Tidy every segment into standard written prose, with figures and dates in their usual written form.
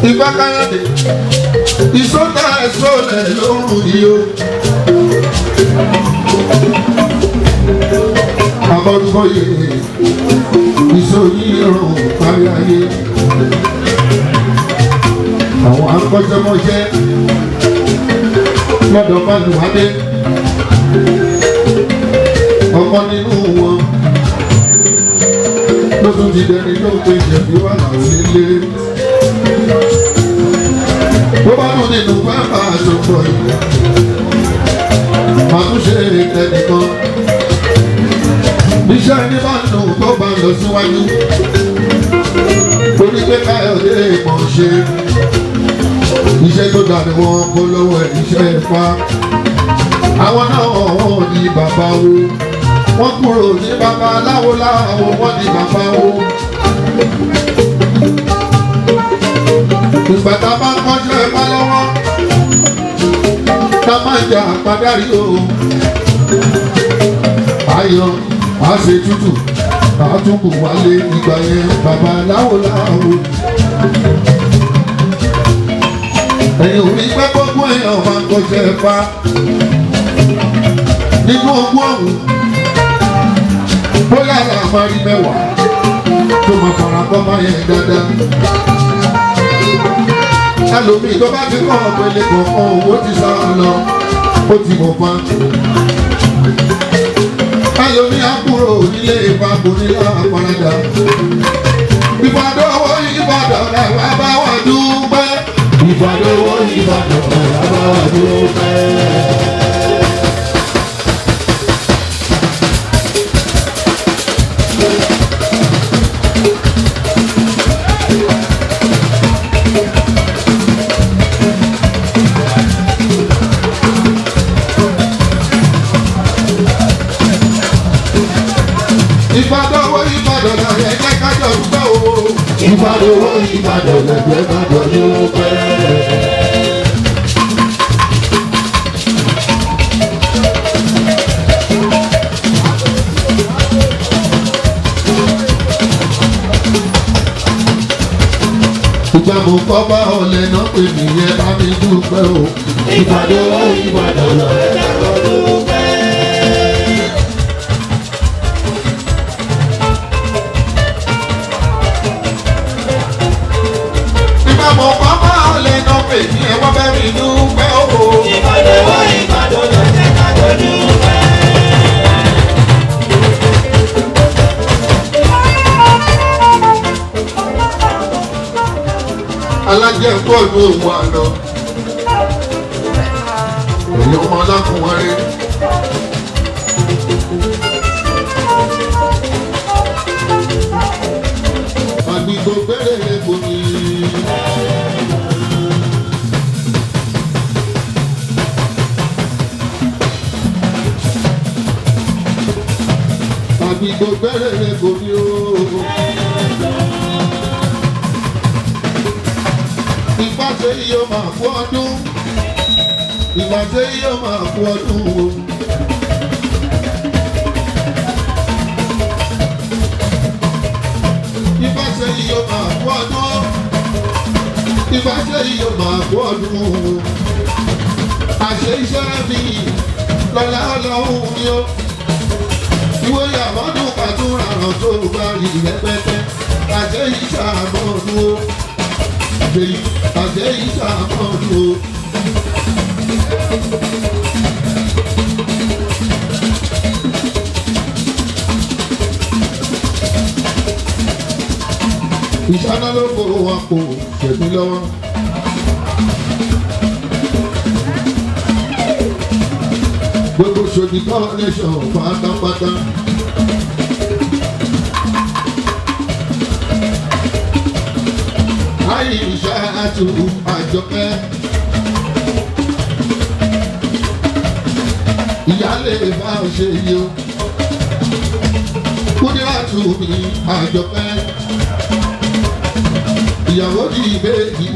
Ìfẹ́ Káyọ̀dé ìsọ́tà ẹ̀sọ́lẹ̀ lórùn yìí o. Abọ́dúnbọ̀yé ìsòyí rùn kárí ayé. Àwọn akọ́ṣẹ́mọṣẹ́ lọ́dọ̀ Fáṣùwádé ọkọ nínú wọn ló tún ti dẹni tó ń pe ìṣẹ̀bí wà láwọn nílé. Bó bá tún nínú pápá àṣọpọ̀ yìí, màá tún ṣe ẹnìkan. Iṣẹ́ ní bá ń dùn tó bá ń lọ síwájú. Torí pé Káyọ̀dé mọ̀ ṣe. Iṣẹ́ tó dà ní wọn kó lọ́wọ́ ẹ̀ iṣẹ́ fa. Àwọn náà wọ́n ní bàbá wo. Wọ́n kúrò ní bàbá aláwo láwo wọ́n ní bàbá wo. Ìgbà tá a bá ń kọ́ṣẹ́ ẹ̀fá lọ́wọ́, tá a máa ń jà àpadárí o. Ayọ̀ a ṣe tútù, àtúnkù wálé ìgbà yẹn bàbá aláwo láwo. Ẹ̀yin ò rí pé gbogbo èèyàn máa ń kọ́ṣẹ́ ẹ̀fá. Nínú ogún ọ̀hún, bóyá là máa rí mẹ́wàá tó máa fara kọ́ máa yẹn dáadáa. Ẹlòmíì tó bá ti kọ́ ọ̀pẹ̀lẹ̀ kọ̀ọ̀kan owó ti sá lọ, ó ti mọ̀ pa. Ẹlòmíì á kúrò nílé ìpapò nílé àpàràdà. Ìbàdàn owó Ìbàdàn làwa bá wà dúpẹ́. Ìbàdàn owó Ìbàdàn làwa bá wà dúpẹ́. Ìbàdàn owó Ìbàdàn làwa ẹ̀jẹ̀ kájọ dúpẹ́ o. Ìbàdàn owó Ìbàdàn lẹ̀jẹ̀ kájọ dúpẹ́. Ìgbà mo kọ́ bá ọ̀lẹ́ náà pè mí yẹn bá mi dúpẹ́ o. Ìbàdàn owó Ìbàdàn lẹ̀jẹ̀ kájọ dúpẹ́. Ìgbà mo kọ́ bá ọ̀lẹ́ náà pè mí yẹn wọ́n bá mi dúpẹ́ o. Ìbàdàn owó Ìbàdàn lẹ̀jẹ̀ kájọ dúpẹ́. Alájẹ bọ́ọ̀lù òun àná. Èyí ọmọ alákùnrin. Àgbìgbò gbẹ́rẹ̀ kò ní. Àgbìgbò gbẹ́rẹ̀ kò ní o. Ìgbà ṣe yóò máa kú ọdún. Ìgbà ṣe yóò máa kú ọdún o. Ìgbà ṣe yóò máa kú ọdún. Ìgbà ṣe yóò máa kú ọdún o. Àṣẹ iṣẹ́ mi lọ́lá ọlọ́run mi o. Ìwé àmọ́dún kàtúrà ràn tó bá rí rẹpẹtẹ. Àṣẹ iṣẹ́ àmọ́dún o àjẹ́ ìṣàmọ́dún o. Ìṣáná ló fowó wa kò ṣẹ̀mí lọ́wọ́. Gbogbo ṣòdì kọ́lẹ́ṣọ̀ pátápátá. Àìṣà àtù àjọkẹ́. Ìyáálé bá ṣe yí o. Kúdíràtù mi àjọkẹ́. Ìyàwó di ìbejì.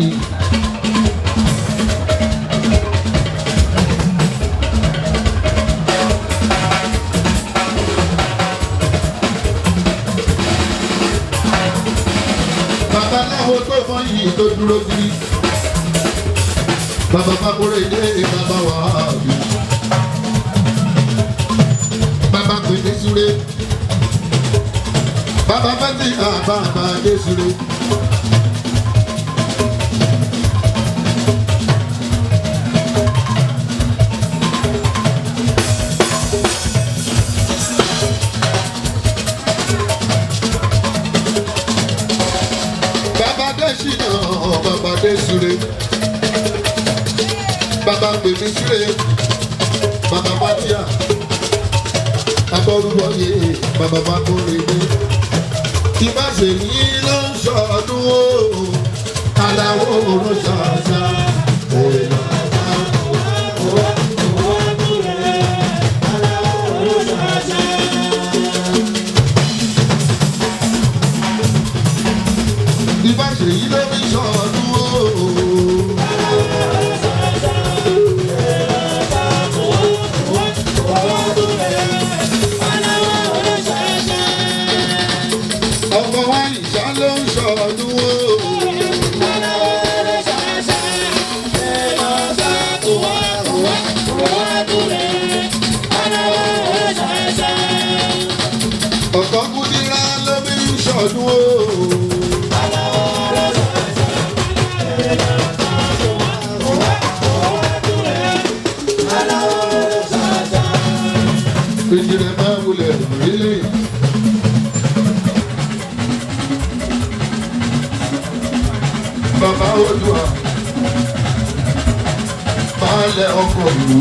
Babaláwo tó mọ yìí tó dúró gidi. Bàbá Fákúrẹ́ ilé bàbá wà á bí. Bàbá pèlè súré. Bàbá Fẹ́tì àbàbà dé súré. Bàbá Dẹ́sínà bàbá Désúre. Bàbá Pèmí Súre. Bàbá Bátíà. Abọ́rúbọ̀yé bàbá Bákúrẹ́dé. Ìbáṣe yìí ló ń sọdún o. Aláwọ̀ oró ṣàṣà. Ìbáṣe yìí ló ń sọdún o. Ọkọ̀ wa ìṣá ló ń sọdún o. Ọkọ̀ kúndínlá ló ń sọdún o. Ìjìnlẹ̀ máa wulẹ̀ rílẹ̀. Bàbá Olúwa, baálẹ̀ ọkọ̀ ìlú.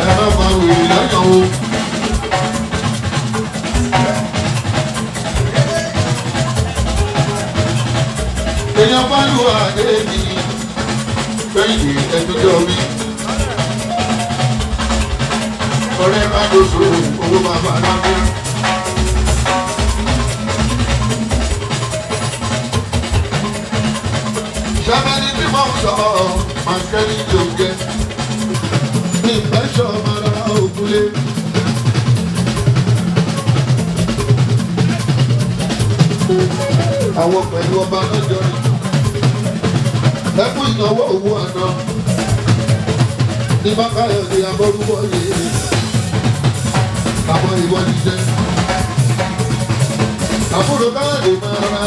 Ẹ má fa wèrè lọ́yàn o. Èèyàn bá lù àdé mi, fẹ́yìntì ẹ̀dúnjọ́ mi. Ọ̀rẹ́ bá lóṣù owó bàbá lábẹ́. Sábẹ́ni tí mo ń sọ, màkẹ́ni ló ń jẹ. Ìfẹ́sọ̀ mara ògúnlé. Àwọn pẹ̀lú ọba lọ́jọ́ ni. Ẹkún ìnáwó owó àná. Ní Bákàyọ̀ ni abọ́rúbọ̀ yìí. Àwọn ìwọ ni jẹ́. Àbúrò káyọ̀dé máa ra.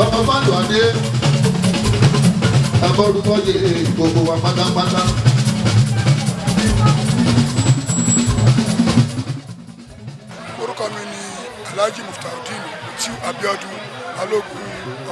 Ọmọ Fálù Adé. Abọ́rúbọ̀ yìí gbogbo wa pátápátá. Orúkọ mi ni Alhaji Muftaudeen Mutiu Abiodun, Balógun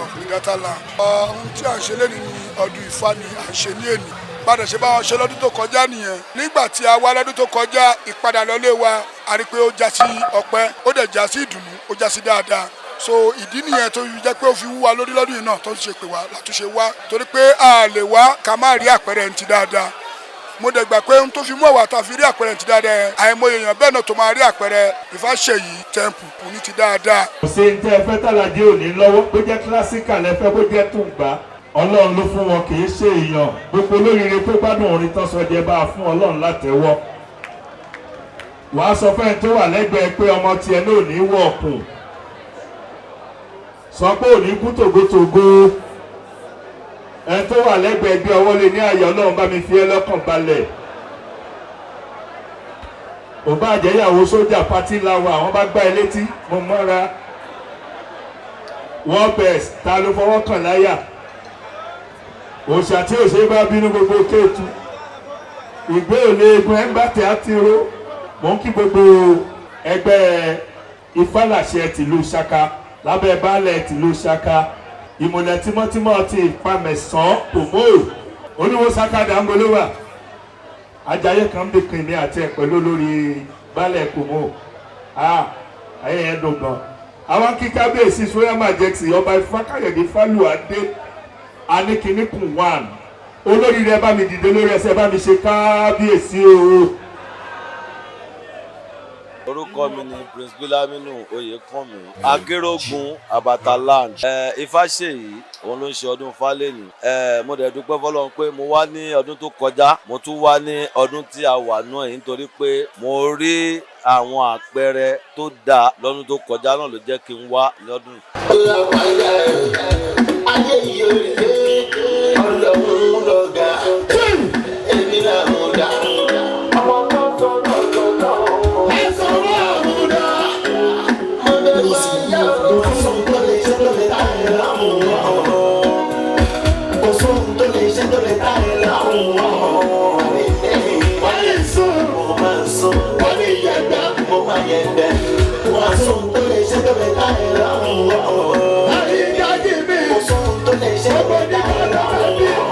of Regatta Land. Ohun tí à ń ṣe lẹ́nu ni ọdún Ifá ni à ń ṣe ní èní. Padà ṣe bá wọn ṣe lọ́dún tó kọjá nìyẹn. Nígbà tí a wá lọ́dún tó kọjá, ìpadà lọlé wa, a rí pé ó já sí ọpẹ́, ó dẹ̀ já sí ìdùnnú, ó já sí dáadáa. So ìdí nìyẹn tó fi jẹ́ pé ó fi wú wa lórí lọ́dún yìí náà tó ń ṣe pé wa látúnṣe wá, torí pé a lè wá ká má rí àpẹẹrẹ ní ti dáadáa. Mo dẹ̀ gbà pé ohun tó fi mú àwa tá a fi rí àpẹẹrẹ ti dáadáa yẹn, àìmọye èèyàn bẹ́ẹ̀ náà tó máa rí àpẹẹrẹ Ìfáṣẹ̀yí temple ní ti dáadáa. Kò sí ní tẹ́ ẹ fẹ́ tàlàjì òní lọ́wọ́, bó jẹ́ kílásíkà lẹ́fẹ́, bó jẹ́ tùǹgbà, Ọlọ́run ló fún wọn, kì í ṣe èèyàn. Gbogbo olóríire tó gbádùn orin tán sọ jẹ́ bá a fún Ọlọ́run látẹ̀wọ́. Wàá sọ fẹ́ni tó wà lẹ́gbẹ̀ẹ́ pé ọmọ tiẹ̀ náà ò ní wọ̀ ọ̀kùn, sọ pé ò ní kú tògótògó. Ẹni tó wà lẹ́gbẹ̀ẹ́ gbé ọwọ́ lé ní àyà, Ọlọ́run bá mi fi ẹ́ lọ́kàn balẹ̀. Ò bá jẹ́yàwó sójà pátí láwa, àwọn bá gbá ẹ létí mo mọ́ra. Wọ́n bẹ̀s ta ló fọwọ́ kàn láyà? Òòṣà tí òṣèré bá bínú gbogbo kéètù ìgbé òlé egun ẹ̀ ń bá tẹ̀ á ti ró. Mò ń kí gbogbo ẹgbẹ́ Ifálàṣẹ tìlú Ṣaka lábẹ́ baálẹ̀ tìlú Ṣaka, ìmùlẹ̀ tímọ́tímọ́ ti ìpamẹ̀sán òmò oníwó sákàdá ń bolówà ajayi kan bí kìnìún àti ẹ̀ pẹ̀lú olórí baálẹ̀ kòmó. Ayé yẹn dùn gan. Àwọn kí kábíyèsí Royal Majesty Ọba Ifákáyọ̀dé Fálùadé Aníkíníkùn one. Olórí rẹ bá mi dìde lórí ẹsẹ̀, bá mi ṣe kábíyèsí o. Orúkọ Orúkọ mi ni Prince Bilaminu Oyèkánmi, Akérògùn Abata Land. Ifáṣèyí òun ló ń ṣe ọdún Fálẹ́nì. Mo dẹ̀ dúpẹ́ fọlọ́run pé mo wá ní ọdún tó kọjá, mo tún wá ní ọdún tí a wà náà yìí, nítorí pé mo rí àwọn àpẹẹrẹ tó dáa lọ́dún tó kọjá náà ló jẹ́ kí n wá lọ́dún yìí. Ayé yìí ò lè ọlọ́run lọ́gà, èmi náà mú dá. Ọmọ tó sọ̀rọ̀ sọ̀rọ̀ ẹ sọ̀rọ̀ àmúdá. Mo lè máa yá o. Kò sóhun tó lè ṣe tó lè tá ẹ láwùn ọ̀. Kò sóhun tó lè ṣe tó lè tá ẹ láwùn ọ̀. Wọ́n ní sùn. Mo máa ń sùn. Wọ́n ní yẹ̀gbẹ́. Mo máa yẹ̀gbẹ́. Wọ́n á sóhun tó lè ṣe tó lè tá ẹ láwùn ọ̀. Àyíkájí mi. Kò sóhun tó lè ṣe tó lè tá ẹ láwùn ọ̀.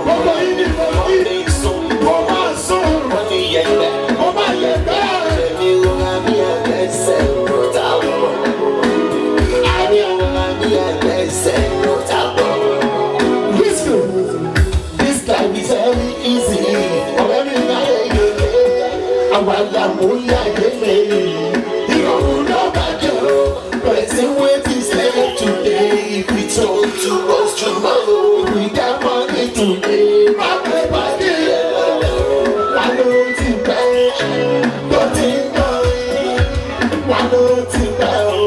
Gbogbo yìí ni mo kí. Mo máa sùn. Wọ́n ní yẹ̀gbẹ́. Mo máa yẹ̀gbẹ́. Èmi rọra bí ẹgbẹ́sẹ̀ ló ta bọ̀. Àmì rọra bí ẹgbẹ́sẹ̀ ló ta bọ̀. This life is very easy. Ọ̀rẹ́ mi máa yẹ yẹlé. Àwa là mú yá yẹlé. Ìrọ̀rùn náà bá jẹ́ o. Person wey be slave today, if we talk to us tomorrow, we get money today. Má pẹ́ pàdé wà ló ti pẹ́ tó ti ń kọrin. Wà ló ti pẹ́ o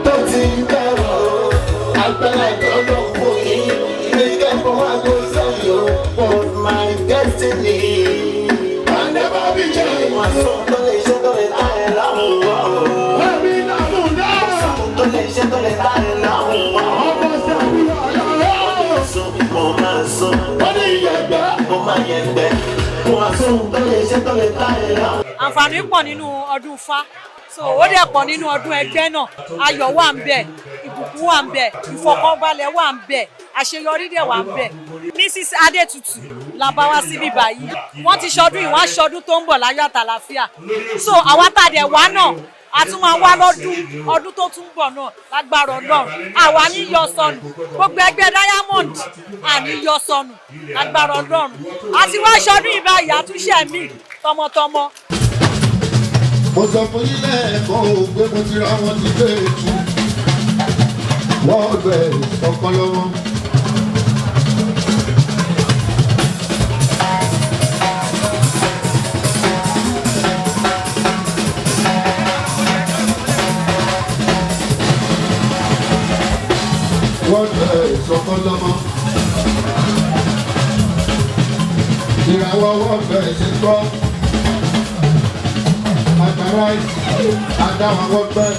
tó ti ń kẹrọ. Agbára ìtọ́lọ̀ fún yín. Ilé kẹ́kọ̀ọ́ wá ló sẹ́yìn o. For my destiny. I never be changed. Wọ́n sọ tó lè ṣe tó lè tá ẹ láwùn wá o. Ẹ̀mí làmú náà. Tó lè ṣe tó lè tá ẹ láwùn wá o. Ọmọ sàbíyà yàrá. Mo máa sùn. Wọ́n ní ìyẹ̀gbẹ́. Mo máa yẹ̀gbẹ́. Wọ́n sọ tó lè ṣe tó lè tá ẹ láwùn. Àǹfààní pọ̀ nínú ọdún Ifá, so ó dẹ̀ pọ̀ nínú ọdún ẹgbẹ́ náà. Ayọ̀ wà ń bẹ̀, ìbùkún wà ń bẹ̀, ìfọ̀kànbalẹ̀ wà ń bẹ̀, àṣeyọrí dẹ̀ wà ń bẹ̀. Mrs Adétutù la bá wá síbí báyìí. Wọ́n ti ṣọdún yìí, wọ́n á ṣọdún tó ń bọ̀ láyọ̀ àtàlàfíà. So àwa tá a dẹ̀ wá náà, a tún máa wá lọ́dún ọdún tó tún bọ̀ náà lágbára Ọlọ́run. Àwa ní yọ sọnù, gbogbo ẹgbẹ́ Diamond àní yọ sọnù lágbára Ọlọ́run. A ti wá ṣọdún yìí báyìí, àtúnṣe mi tọmọtọmọ. Mo sọ fún yín lẹ́ẹ̀kan o pé mo ti ra wọn ti gbé ètú wọ́n bẹ̀ ọkọ lọ́wọ́. Wọ́n bẹ̀ sọkọ lọ́mọ. Ìràwọ̀ wọ́n bẹ̀ sí gbọ́. Àgbàrá àdáwọn wọ́n bẹ̀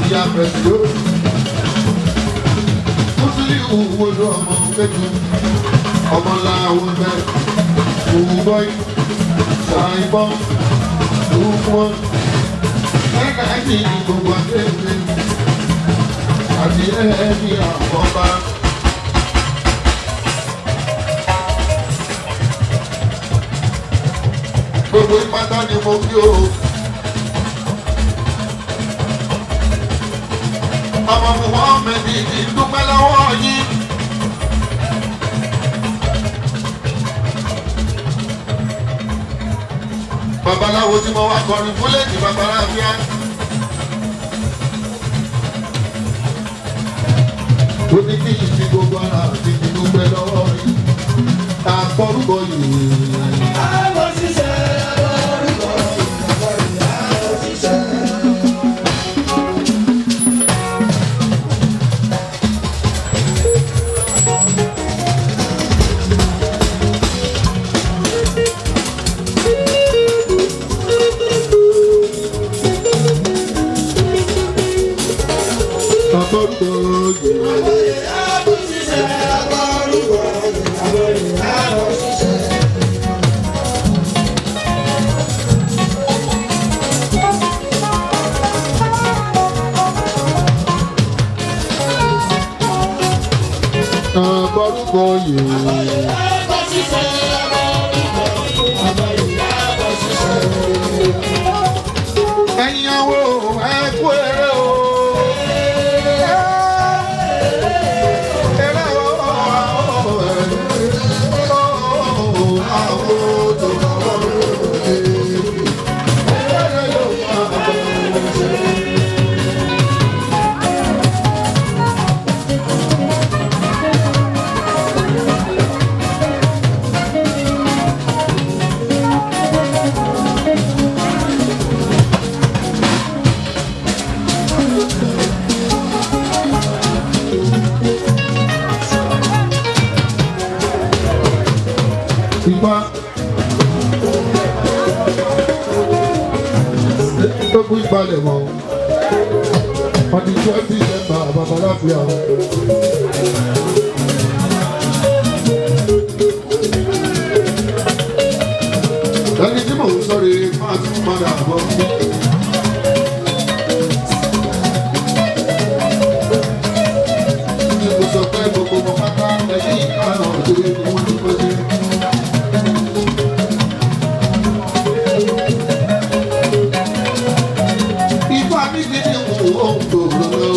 ìyá pẹ̀sìdó. Mùsùlùmí wo ló ọmọ kẹ́jú? Ọmọ làwọn bẹ̀ òwúbọ́ì ṣàìbọ́n òwúwọ́n. Ẹ̀ka ẹ̀jì gbogbo akéwì àti ẹ̀ẹ́dì àkọ́bá. Gbogbo ìpátá ni mo kí o. Ọmọ Muhammed ti dúpẹ́ lọ́wọ́ yín. Babaláwo tí mo wá kọrin fún lẹ́yìn babaláfíà. Ó ní kí n fi gbogbo ara àti fi dúpẹ́ lọ́wọ́ yín. Àpọ̀rúbọ yìí. Àwọn ṣiṣẹ́ àbọ̀rúbọ àwọn ṣiṣẹ́. Àpọ̀rúbọ yìí. Àpọ̀rúbọ yìí. Ẹ̀yin awo ẹ kú eré o. Eré o, àwọ̀ ẹ̀, àwọ̀ tó bá wà lóde. Eré Tó kú ìbalẹ̀ mọ́. On the 12 December, bàbá láfíà. Ẹni tí mò ń sọ̀rọ̀ máa tún padà bọ̀. Tí mo sọ pé gbogbo ọmọ pátá ẹ̀yìn ìkànnà òde ni wọ́n ti pẹ́ sí. Ifá mi kì í ní òun òun tó lọ.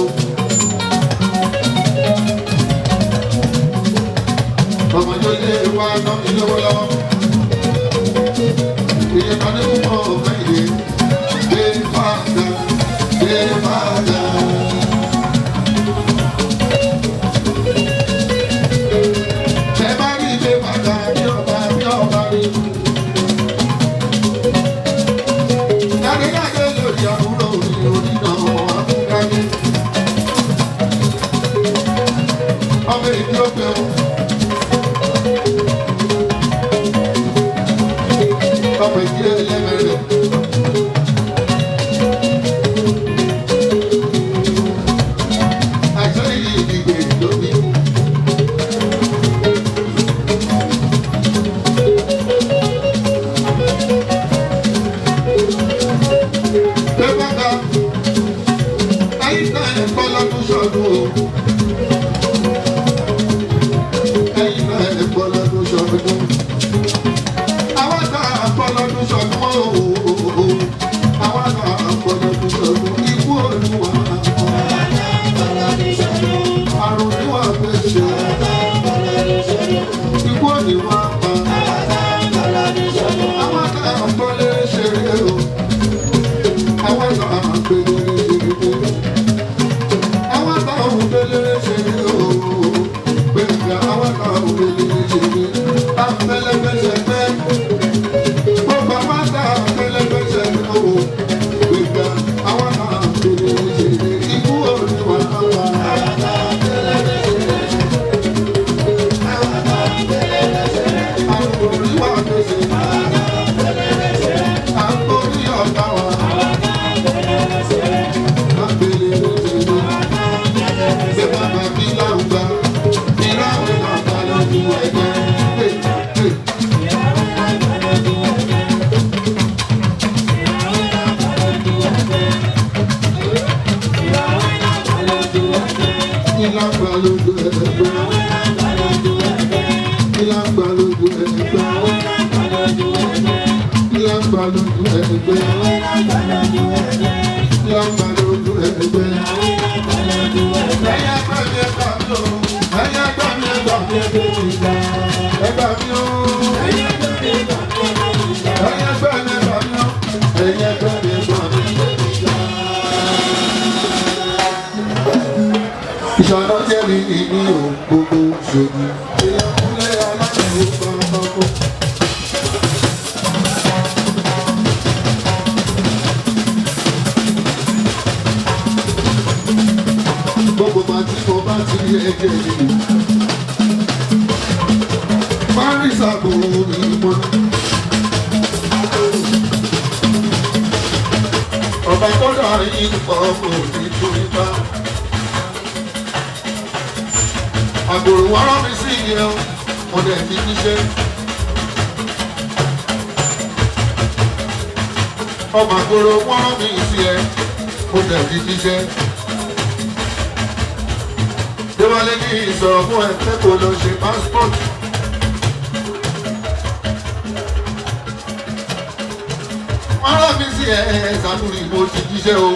Ọmọ tó lé wa ná mi lọ́wọ́lọ́wọ́. Iye kan ní púpọ̀ ọ̀fẹ́ ìdè. Gbé fàdà, gbé fàdà. Ṣé bá rí gbé fàdà bí ọba bí ọba rí? Jáde-jáde lórí àbúrò mi onínà àfúrágé. Ọmọ ìdí ó pẹ́ o. Ọmọ ìdí ẹlẹ́mẹ̀rẹ̀. Àìsàn yìí ìdìgbè lómi. Pépàkà, ẹ̀yin náà ẹ̀ kọ́ lọ́dún sọ́dún o. Ẹ̀yin náà ẹ̀ kọ́ lọ́dún sọ́dún. Àwọn náà kọ́ lọ́dún sọ́dún o. Àwọn náà kọ́ lọ́dún sọ́dún. Ikú Olúwa. Àrùn ni wàá fẹ́ ṣe. Ikú òní wàá pa. Àwọn náà kọ́ lé ṣeré o. Àwọn náà gbélé ṣeré. Àwọn náà gbélé ṣeré o. Gbẹ̀ngà àwọn náà gbélé ṣeré. Afẹ́lẹ́fẹ́sẹ̀fẹ́. Gbogbo àwọn náà fẹ́lẹ́fẹ́sẹ̀fẹ́ o. Gbẹ̀ngà àwọn náà gbélé ṣeré. Ikú Olúwa wà. Àrùn orí wà fèsì. Àkórí ọ̀tá wa. Ìṣọ̀nà jẹ́rìí ní òun gbogbo ṣògì. Èèyàn kúnlẹ̀ aláìní ó bá ọkọ̀. Gbogbo bá tí mo bá ti rí ẹ̀jẹ̀ mi. Paris àbò ìmọ̀. Ọba gbọ́dọ̀ yí ọkọ̀ nítorí bá. Àgbòrò wá rán mi sí ìyẹn o, mo dẹ̀ ti níṣẹ́. Ọmọ àgbòrò wá rán mi sí ẹ, mo dẹ̀ ti níṣẹ́. Déwálé ní ìsọ̀rọ̀ fún ẹ pé kò lọ ṣe passport. Wọ́n rán mi sí ẹ ṣàtúrì mo ti jíṣẹ́ o.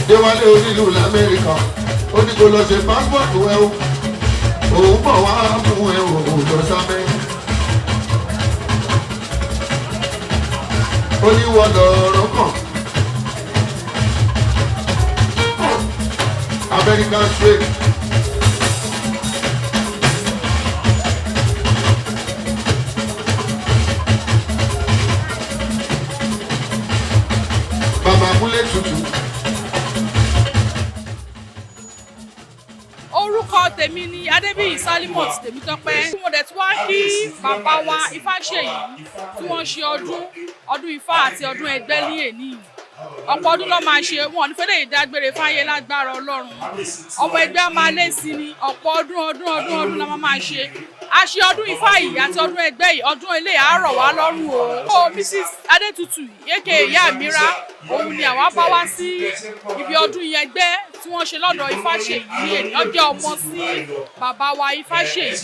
Déwálé onílù l'Amẹ́ríkà ó ní kó lọ ṣe passport ẹ o. Òun bọ̀ wá fún ẹ o ò lọ sábẹ́. Ó ní wọ́n lọ̀rọ̀ kàn. American straight. Bàbá Múlẹ̀ tutù. Orúkọ Tèmi ni Adébíyì Salimot Tèmítọ́pẹ́. Mo dẹ̀ tún wá kí bàbá wa Ifáṣèyí tí wọ́n ṣe ọdún ọdún Ifá àti ọdún ẹgbẹ́ ní èní yìí. Ọ̀pọ̀ ọdún ló máa ṣe, wọn ò ní fẹ́lẹ́ ìdágbére fáyé lágbára Ọlọ́run. Ọmọ ẹgbẹ́ á máa lé sí ni, ọ̀pọ̀ ọdún ọdún ọdún ọdún la máa máa ṣe. A ṣe ọdún Ifá yìí àti ọdún ẹgbẹ́ yìí, ọdún ilé àárọ̀ wá lọ́rùn o. Ó Mrs. Adétutù aka Ìyá Mira, òun ni àwa bá wá sí ibi ọdún ẹgbẹ́ tí wọ́n ṣe lọ́dọ̀ Ifáṣèyí ní èní. Ó jẹ́ ọmọ sí bàbá wa Ifáṣèyí.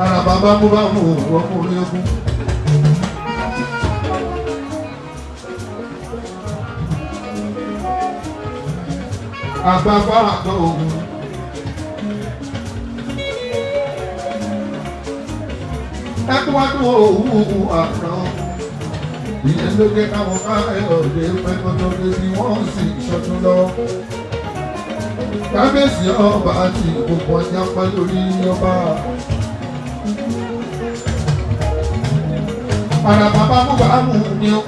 Ara bàbá mú bá mú ọkùnrin ogun. Àgbàgbà àgbà ogun. Ẹkún wá dún òwú àná. Ìyẹn ló jẹ́ káwọn káyọ̀dé pẹ́kọ́tọ́ dé bí wọ́n sì ṣọdún lọ. Kábíyèsí ọba àti gbogbo ọjà pẹ́ lórí ọba. Ara bàbá mú bá mú ni ó.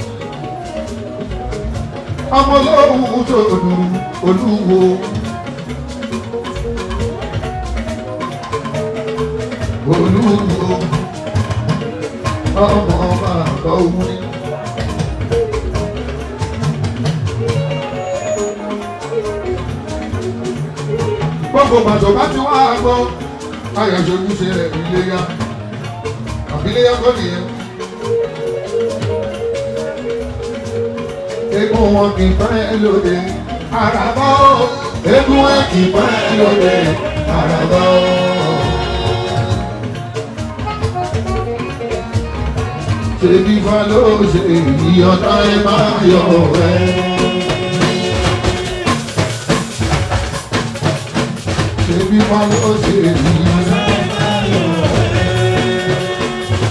Ọmọ olóhùn tó dùn olúwo. Olúwo ọmọ bàbá òun ni. Gbogbo pàtó bá ti wá gbọ́, ayọ̀ṣojú ṣe rẹ̀ iléyá. Àbíléyá kọ́ nìyẹn. Eégún wọn kì í pẹ́ lóde, àràbọ̀ o. Eégún wọn kì í pẹ́ lóde, àràbọ̀ o. Ṣèbí fa ló ṣe ìyọ̀tá ẹ máa yọ ẹ. Ṣèbí fa ló ṣe ìyọ̀tá ẹ máa yọ ẹ.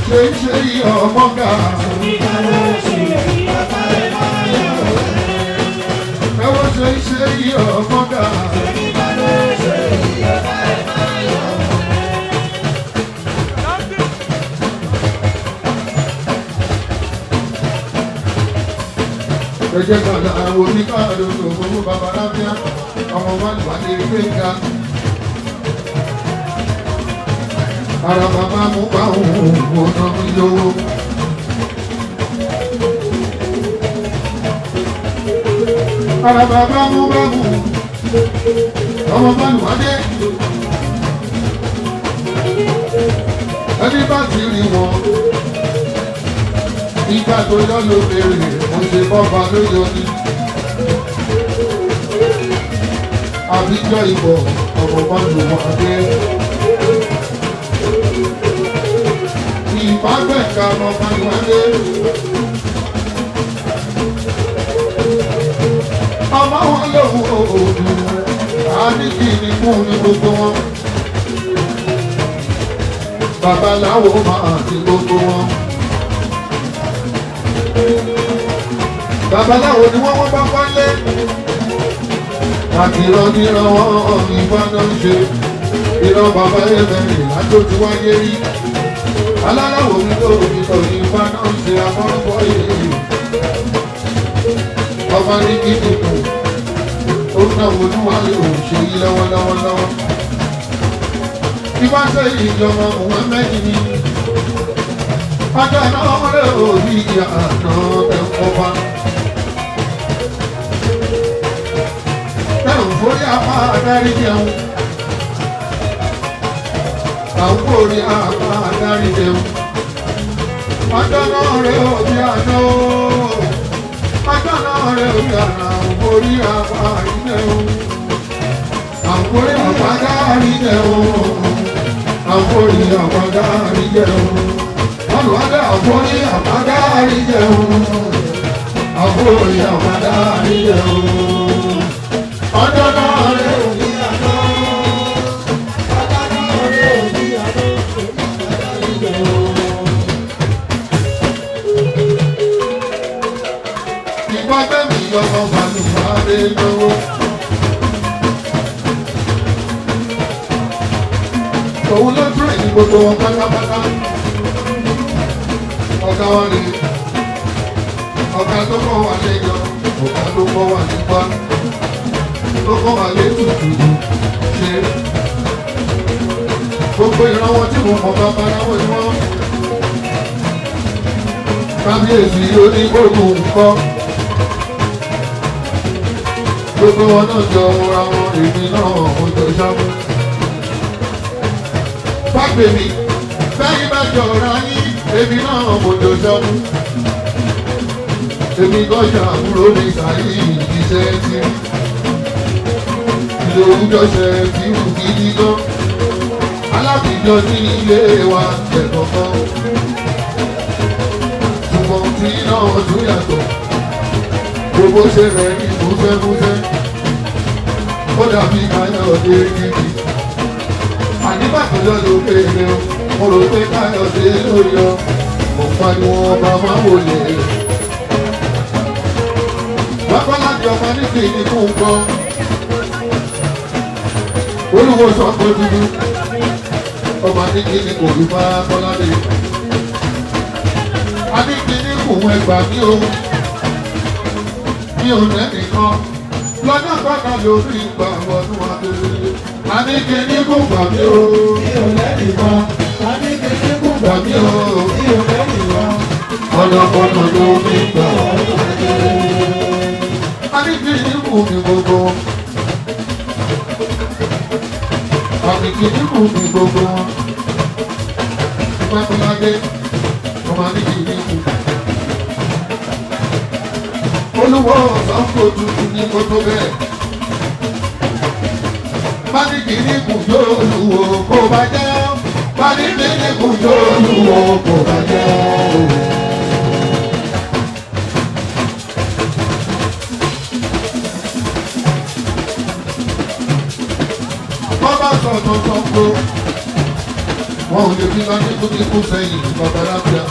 Ṣé ṣe ìyọ̀ mọ́gà? Ṣèbí fa ló ṣe ìyọ̀tá ẹ máa yọ ẹ. Ẹ wọ́n ṣe ṣe ìyọ̀ mọ́gà? Ṣèbí fa ló ṣe ìyọ̀tá ẹ máa yọ ẹ. Ẹjẹ́ kan àwọn oníkàdó tó gbogbo bàbá lábíà ọmọ wọn wà ní gbẹ̀ngà. Ara bàbá mú bá òun ọ̀nà mi lówó. Ara bàbá mú bá òun ọmọ bá lù wá dé. Ẹni bá ti rí wọn ìgbà tó yọ ló béèrè mo ṣe bọ́ba ló yọ ní. Àbíjọ ìbọ̀ ọmọ bá lù wọ́n dé. Ìbágbẹ̀ka ọmọ bá lù wọ́n dé. Ọmọ wọn lòun òòdù, àníkì ní kú ní gbogbo wọn. Babaláwo máa ti gbogbo wọn. Babaláwo ni wọ́n wọ́n bá wálé. Àtìrọ níran wọn ìfá náà ń ṣe. Ìran bàbá ẹ̀mẹ̀rìn látó ti wáyé rí. Aláláwo ni lóògì tó ní ìfá náà ń ṣe afọ́nfọ́ yìí. Ọba ní kí dùkù. Ó náwó níwá yóò ṣe yí lọ́wọ́lọ́wọ́ lọ́wọ́. Ìbá ṣe ìjọba Muhammed ni. Ọjọ́ náà rẹ̀ òbí àná ẹ̀kọ́ bá. Ẹ̀rùn forí apá adarí jẹun. Àwọn orí apá adarí jẹun. Ọjọ́ náà rẹ̀ òbí àná o. Ọjọ́ náà rẹ̀ òbí àná orí apá jẹun. Àwọn orí apá adarí jẹun. Àwọn orí apá adarí jẹun. Olùwádà àwọn orí apá adarí jẹun. Àwọn orí apá adarí jẹun. Ọjọ́ náà rẹ̀ òbí àná. Ọjọ́ náà rẹ̀ òbí àná. Orí apá adarí jẹun. Ìgbàgbẹ́mí ọmọ màlúwàdé lówó. Òun ló tún ẹ̀yìn gbogbo wọn pátápátá. Ọ̀gá wa rè é. Ọ̀gá tó kọ́ wa lẹ́yọ, ọ̀gá tó kọ́ wa nípa, tó kọ́ wa létùtù ṣe. Gbogbo ìran wọn tí mo mọ̀ babaláwo ni wọ́n. Kábíyèsí onígbòògùn ńkọ́. Gbogbo wọn náà jọ ra wọn, èmi náà mo jọ ṣámú. Fágbèmí, bẹ́yìn bá jọ ra yín, èmi náà mo jọ ṣámú. Èmi gan ṣàbúrò mi sàyí ìṣiṣẹ́ tí rí. Ìlòwú jọṣẹ tí wù gidi gan. Alábìjọ ní ilé wa tẹ̀kọ̀kan. Ṣùgbọ́n tí náà tún yàtọ̀. Gbogbo ṣe rẹ̀ ní músẹ́músẹ́. Ó dàbí Káyọ̀dé gidi. Àníbàkúndọ̀ ló kéde o. Mo rò pé Káyọ̀dé ló yọ. Mo pariwo ọba máa wọlé. Bákọ́lájì ọmọ nísìnyí ní kún kan. Olúwo sọ pé dúdú. Ọba ní kí ni kò rí bá Kọ́ládé. A ní kí ní kò wọ́n ẹgbà mí o. Mi ò lẹ́nìkan. Lọ́jọ́ kọ́kọ́ lórí ìgbà wọnú abẹ́rẹ́. A ní kí ní kò gbà mí o. Mi ò lẹ́nìkan. A ní kí ní kò Gbà mí o. Mi ò lẹ́nìkan. Ọ̀nàkọ̀nà lórí ìgbà wọnú abẹ́rẹ́. A ní kí ní kò mí gbogbo wọn. Àmì kì í kù mí gbogbo wọn. Ìpàkọ́ládé, ọmọ ní kì í kù. Olúwo ọ̀sán kò tuntun ní kó tó bẹ́ẹ̀. Báníkì ní kù yóò lùwò kó bá jẹ́. Báníkì ní kù yóò lùwò kó bá jẹ́. Bọ́bá sọ̀tọ̀ sọ̀kò. Wọ́n ò lè fi lọ ní kúndínkù sẹ́yìn babaláwo.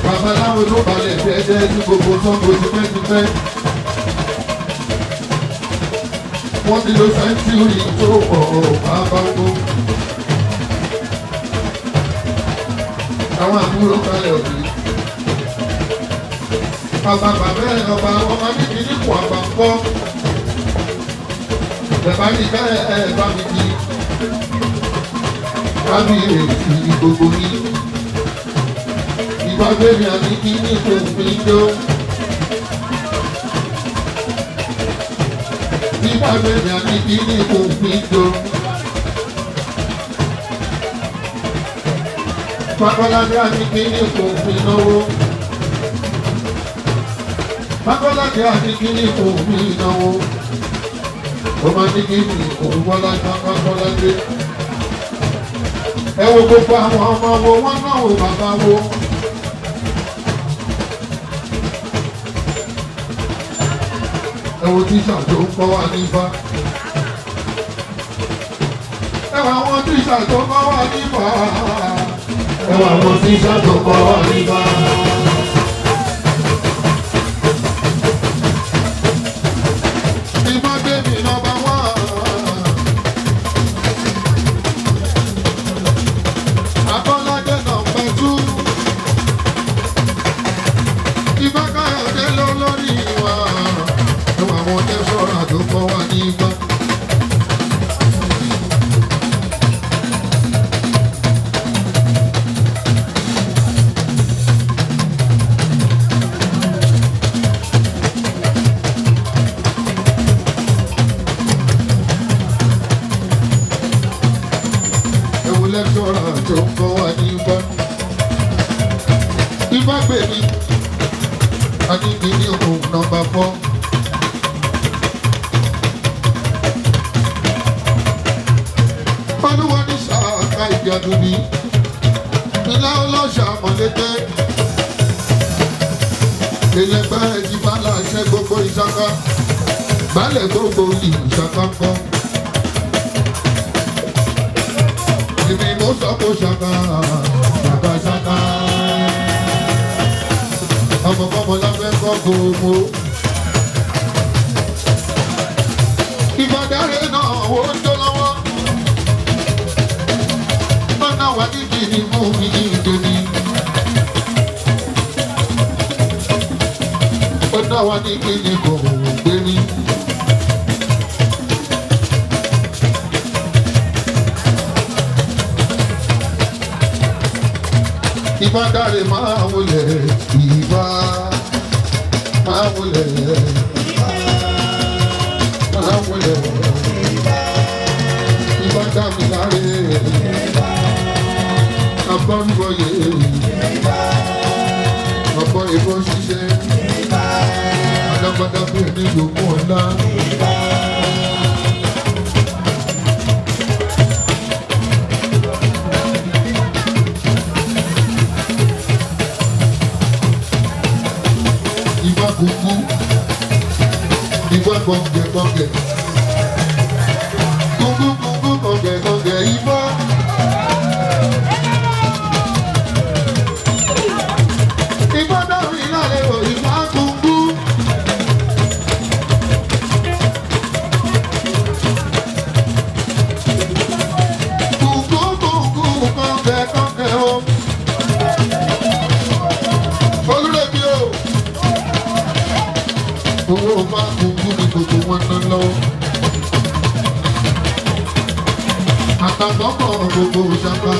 Babaláwo ló balẹ̀ dẹ́dẹ́ ní gbogbo Ṣàngó tipẹ́tipẹ́. Wọ́n ti lo sẹ́ńtúrì tó pọ̀ bàbá wo. Àwọn àbúrò kalẹ̀ òbí. Bàbá bàbá ẹ̀ ọba ọmọ níbi nípò àgbà ń bọ́. Bàbá mi ká ẹ bá mi kí. Kábíyèsí gbogbo yín. Ìbágbémi àti kí ní kò fi jó. Ìbágbémi àti kí ní kò fi jó. Pápáládé àti kí ní kò fi náwó. Pápáládé àti kí ní kò fi náwó. Ọmọ ní kí ní òun bọ́lá pápáládé. Ẹ wo gbogbo àwọn ọmọ wo wọ́n náà wo bàbá wo. Ẹ wo tíṣà tó ń kọ́ wa nífà. Ẹ wo àwọn tíṣà tó ń kọ́ wa nífà. Ẹ wo àwọn tíṣà tó ń kọ́ wa nífà. Ìbá bèbí nọ́mbà wán. Abọ́ládé nọ́mbà tú. Ìbá Káyọ̀dé ló lórí wa. Ẹ wo àwọn tẹ́sọ̀rọ̀ tó kọ́ wa nígbà. Ẹ wo lẹ́kṣọ́rà tó ń kọ́ wa nígbà. Ìbá gbèmí, Adébí ní òun nọ́mbà fọ́. Olúwa ní sàkà ìjàdùbí, ilá ọlọ́ṣà mọ̀lẹ́tẹ́. Ilẹ̀gbẹ́ ti bá láṣẹ gbogbo ìṣàkà, balẹ̀ gbogbo ìṣàkà ń kọ́. Èmi mo sọ kó ṣàkà, ṣàkà ṣàkà. Ọmọkọ́mọ lábẹ́ kọ́ gbogbo. Ìbàdàrẹ́ náà ó ń jó lọ́wọ́. náà wá ní kìíní mú mi ìdèmí. Ó náà wá ní kìíní kò gbé mi. Ìbá dáre máa wọlé, ìbá máa wọlé, máa wọlé, ìbá dá mi láre, abọ́nbọ̀yé, ọ̀pọ̀ ìbọn ṣiṣẹ́, alágbádá bí ẹni gbogbo ọ̀la. Ìbá kúkú, ìbá gbọ̀ngẹ̀ gbọ̀ngẹ̀, kúkú kúkú gbọ̀ngẹ̀ gbọ̀ngẹ̀ ìbá. Ìbá dáhùn ìlàlẹ̀ ò ìbá kúkú. Kúkú kúkú gbọ̀ngẹ̀ gbọ̀ngẹ̀ o. Olúrẹ̀mí o, owó bá kúkú ní gbogbo wọn ná lọ́wọ́. Àtàkọ́kọ̀ gbogbo ìjàmbá.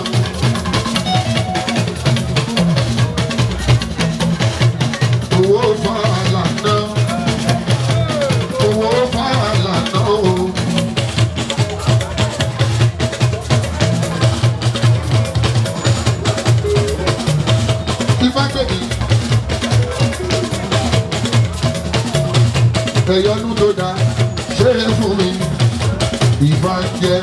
Owó fàlà ná. Owó fàlà ná o. Ifá gbèmí. Ẹ̀yọ́nú tó dáa ṣé é fún mi, ìbá jẹ́.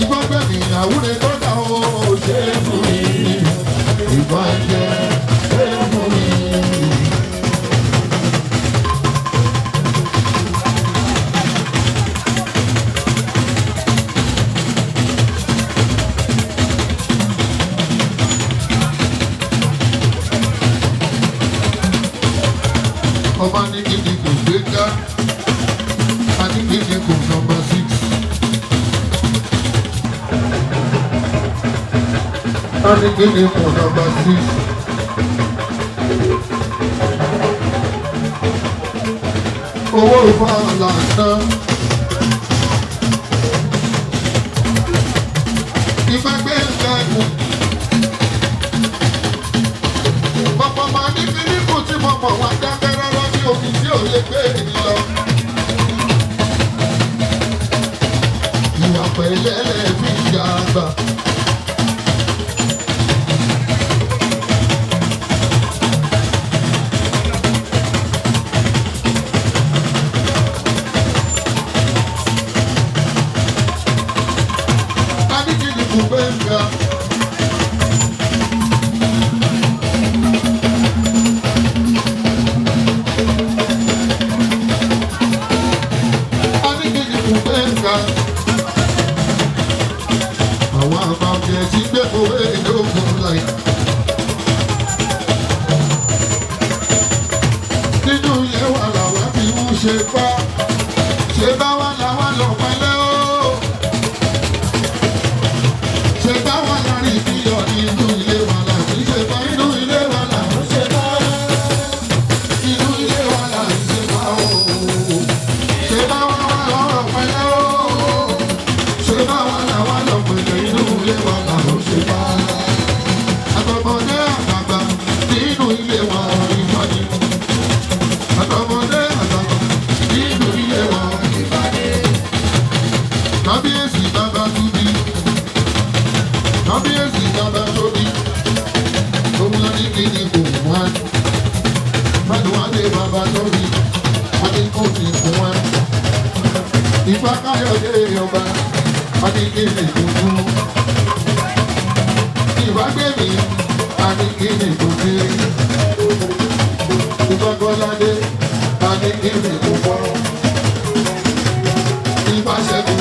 Ìbá gbẹ̀mí àwúre tó dáa ó ṣe é fún mi, ìbá jẹ́ ṣé é fún mi. Ọba ní kíni kò gbé ká, a ní kíni kò nọ́mbà 6. A ní kíni kò nọ́mbà 6. Owó ìfọ̀là ná. Ìfẹ́ gbé ẹ̀kú. Pọ̀pọ̀ máa ní kíní kù tí mo mọ̀ wá dákẹ́ rárá ní omi tí ò lè gbé èyí lọ. Ìwà pẹ̀lẹ́ lẹ̀ fi jà àgbà. A ní kíní kù bẹ́ẹ̀ ga. Aníkejì kù gbẹ̀ngà. Àwọn àbàjẹ́ ti gbé owó ìdókòwò láì. Nínú ilé wa làwa fi ń ṣe bá. Ṣé bá wa làwa lọ pẹ́lẹ́ o? Ṣé bá wa lárí bíyọ̀ nínú ilé wa làbí ṣe bá? Inú ilé wa là ń ṣe bá. Inú ilé wa là ń ṣe bá o. Ṣé bá wa wà lọ́rọ̀ pẹ̀lẹ́ o? Ṣé bá wa là wà lọ pẹ̀lẹ́ inú ilé wa là ń ṣe bá? Àtọmọdé àtàgbà nínú ilé wa ìfọ̀nì. Àtọmọdé àtàgbà nínú ilé wa ìfọ̀nì. Kábíyèsí bàbá tóbi. Kábíyèsí bàbá tóbi. Òun ló ní kí ni kò wá. Bàdùwálé bàbá tóbi. Wọ́n ní kò ní kò wá. Ìfá Káyọ̀dé ọba, wọ́n ní kí ni kò kú. Ìfá gbèmí, wọ́n ní kí ni kò dé. Ìfá Kọ́ládé, wọ́n ní kí ni kò fọ́. Ìfá Ṣẹ́gun,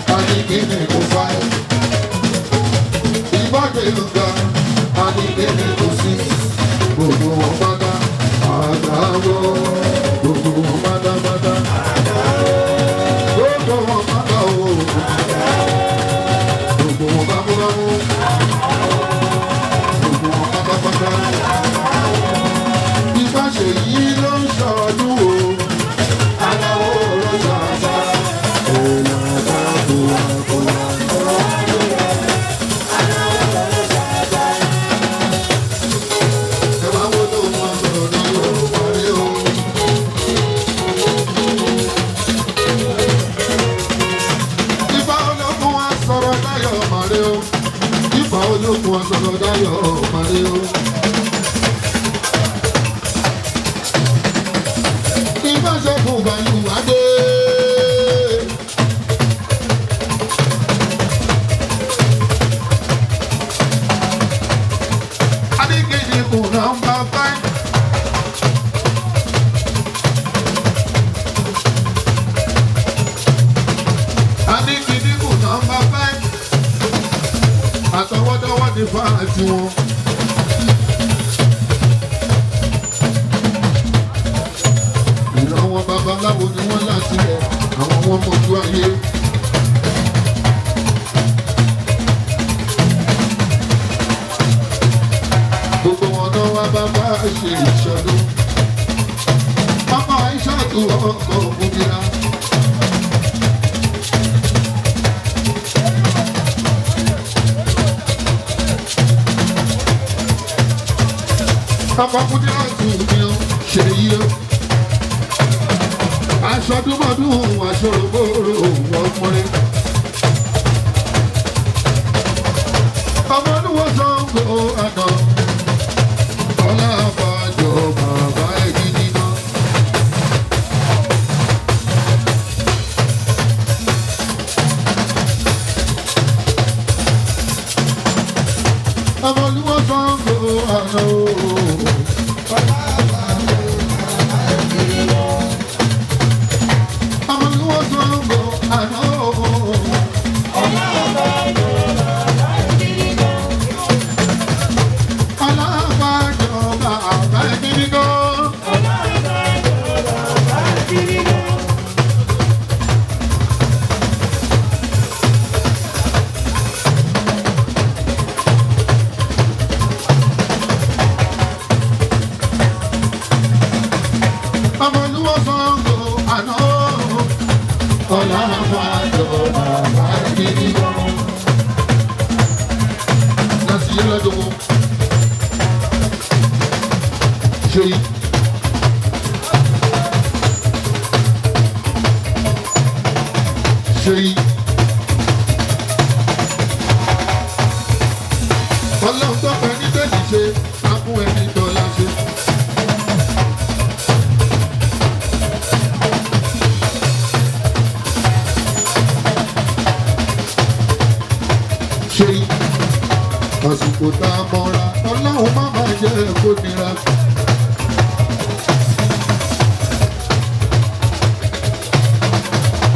wọ́n ní kí ni kò fà. Ìfá Gbẹ̀lúgà, wọ́n ní kí ni kò sí. Gbogbo wọn pátá, àgbà wọ́. Gbogbo wọn pátápátá. Gbogbo wọn pátá o. Sọ̀rọ̀ dayọ̀ Mario. Ìbáṣepọ̀ Balùwádé. Adékejì kù nọ́mbà 5. Adékejì kù nọ́mbà 5. Àtọwọ́dọ́wọ́ ní fáàtì wọn. Ìran wọn babaláwo ni wọ́n láti rẹ̀ àwọn wọn mọ̀jú ayé. Gbogbo wọn náà wá bá bá ṣe ìṣọdún. Ọmọ Aishatu ọkọ̀ òmìnira. Ọkọ̀ kúndínlá tù mí ó ṣe yí ó. Aṣọdúnmọ́dún aṣọ́rògbòrò ọkùnrin. Ọmọ olúwo Ṣàngó àná. Ọlá àbájọ bàbá ẹ̀jí níná. Ọmọ olúwo Ṣàngó àná. Ọmọ olúwo Ṣàngó àná. Ọlá àbájọ bàbá ẹ̀jí níná. Ọmọlúwọ́ Ṣàngó àná ọ̀la àfàjọ bàbá gidi gan. Láti yé lọ́dún wo. Ṣé yí? Ṣé yí? Ọlọ́run tó fẹ́ ní tẹ̀sí ṣe, á fún ẹni tọ́lá ṣe. Ṣe àsìkò tá a mọ́ra ọlọ́run má máa jẹ́ kó nira.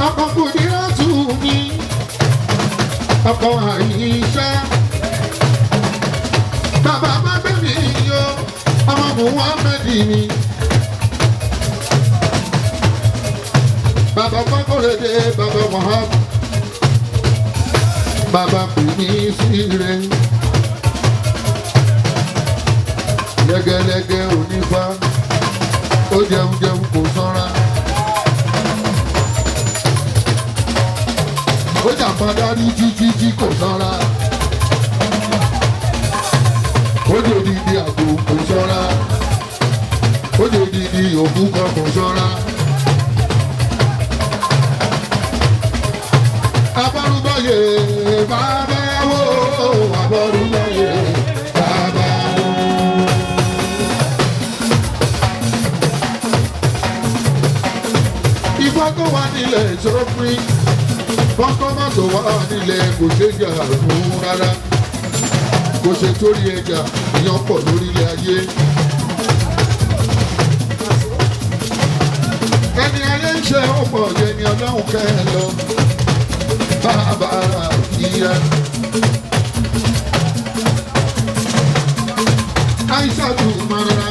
Ọkọ̀ kò nira tù mí, ọkọ̀ àyíṣẹ́. Bàbá má gbé mi yó, ọmọ Muhammed mi. Bàbá Fákòrédé, bàbá Muhammed. Bàbá pè mí síre. Lẹ́gẹ́lẹ́gẹ́ onífá, ó jẹun jẹun kò sanra. Ó jàpá dárí títí tí kò sanra. Ó jòdìdí àgbò kò sanra. Ó jòdìdí òbúkọ kò sanra. Abọ́rúbọ̀yè bàbá wo, abọ́rúbọ̀yè bàbá wo. Ifá tó wà nílẹ̀ tó pín, kọ́sọ́mà tó wà nílẹ̀ kò ṣe jà fún rárá. Kò ṣe torí ẹja, èèyàn pọ̀ lórílẹ̀ ayé. Ẹni ayé ń ṣe ọ̀pọ̀ yẹn ni Ọlọ́run kẹ́ ẹ lọ. Bàbá ìyá. Aishatu Marara.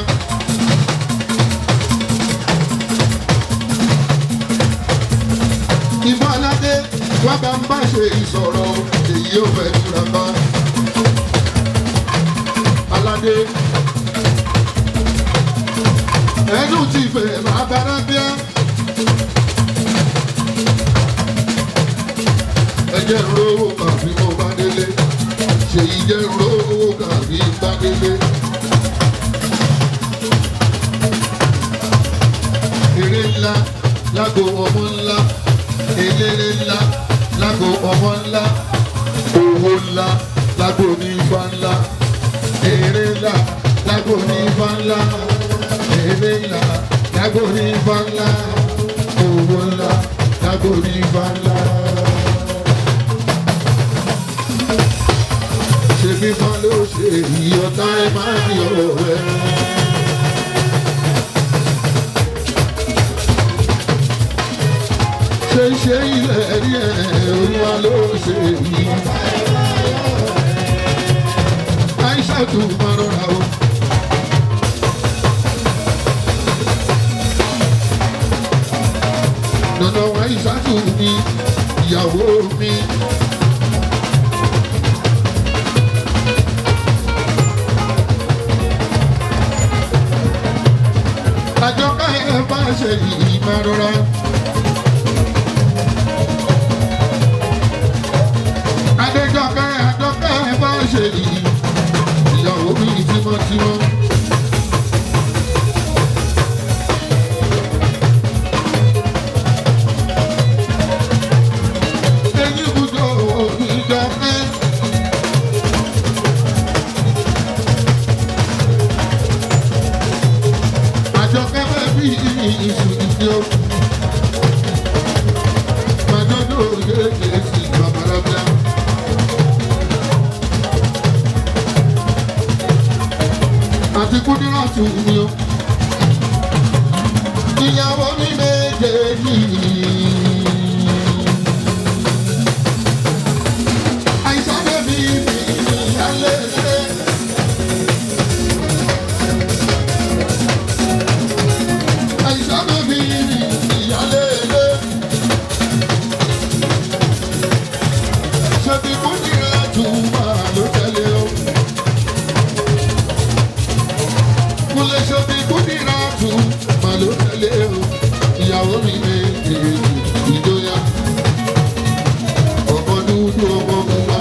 Ìbọn aládé wá bá ń bá ṣe ìsọ̀rọ̀ èyí ò fẹ́ túra bá. Aládé. Ẹnu ti fẹ̀ bàbá rábíà. Ẹ jẹ́ n rówó kàbí mo bá délé. Ṣèyí jẹ́ n rówó kàbí bá délé. Eré ńlá lágbo ọmọ ńlá. Eléré ńlá lágbo ọmọ ńlá. Owó ńlá lágbo ní ifá ńlá. Èrè ńlá lágbo ní ifá ńlá. Èrè ńlá lágbo ní ifá ńlá. Owó ńlá lágbo ní ifá ńlá. Ṣé fífá ló ṣe ìyọ̀tá ẹ máa ń yọ̀ ẹ́? Ṣe ṣe ilẹ̀ rí ẹ̀ olúwa ló ṣe yìí. Aisha tún máa rọra o. Dandan Aisha tún ní ìyàwó mi. Àjọká ẹ bá ṣe yìí máa rọra. Adéjọkẹ́ Àjọkẹ́ ẹ bá ṣe yìí ìyàwó mi tímọ́tímọ́. Eyín ibùdó ìjọkẹ́. Àjọkẹ́ bẹ́ẹ̀ bí ìṣù ìdí o. Màdọ́dọ̀ yéé sí babalábíà. Àti kúndínlọ́tù mi o. Ìyàwó mi méjèèjì. Àìsàn bèbí mi ìyálé ṣe. Àìsàn bèbí mi ìyálé ṣe. Ṣebí kúndínlọ́tù máa ló tẹ̀lé o. Kúnlé ṣobi kúndìrà tù mà ló tẹ̀lé o. Ìyàwó mi méjèèjì ìjọya. Ọmọ dúdú ọmọ pupa.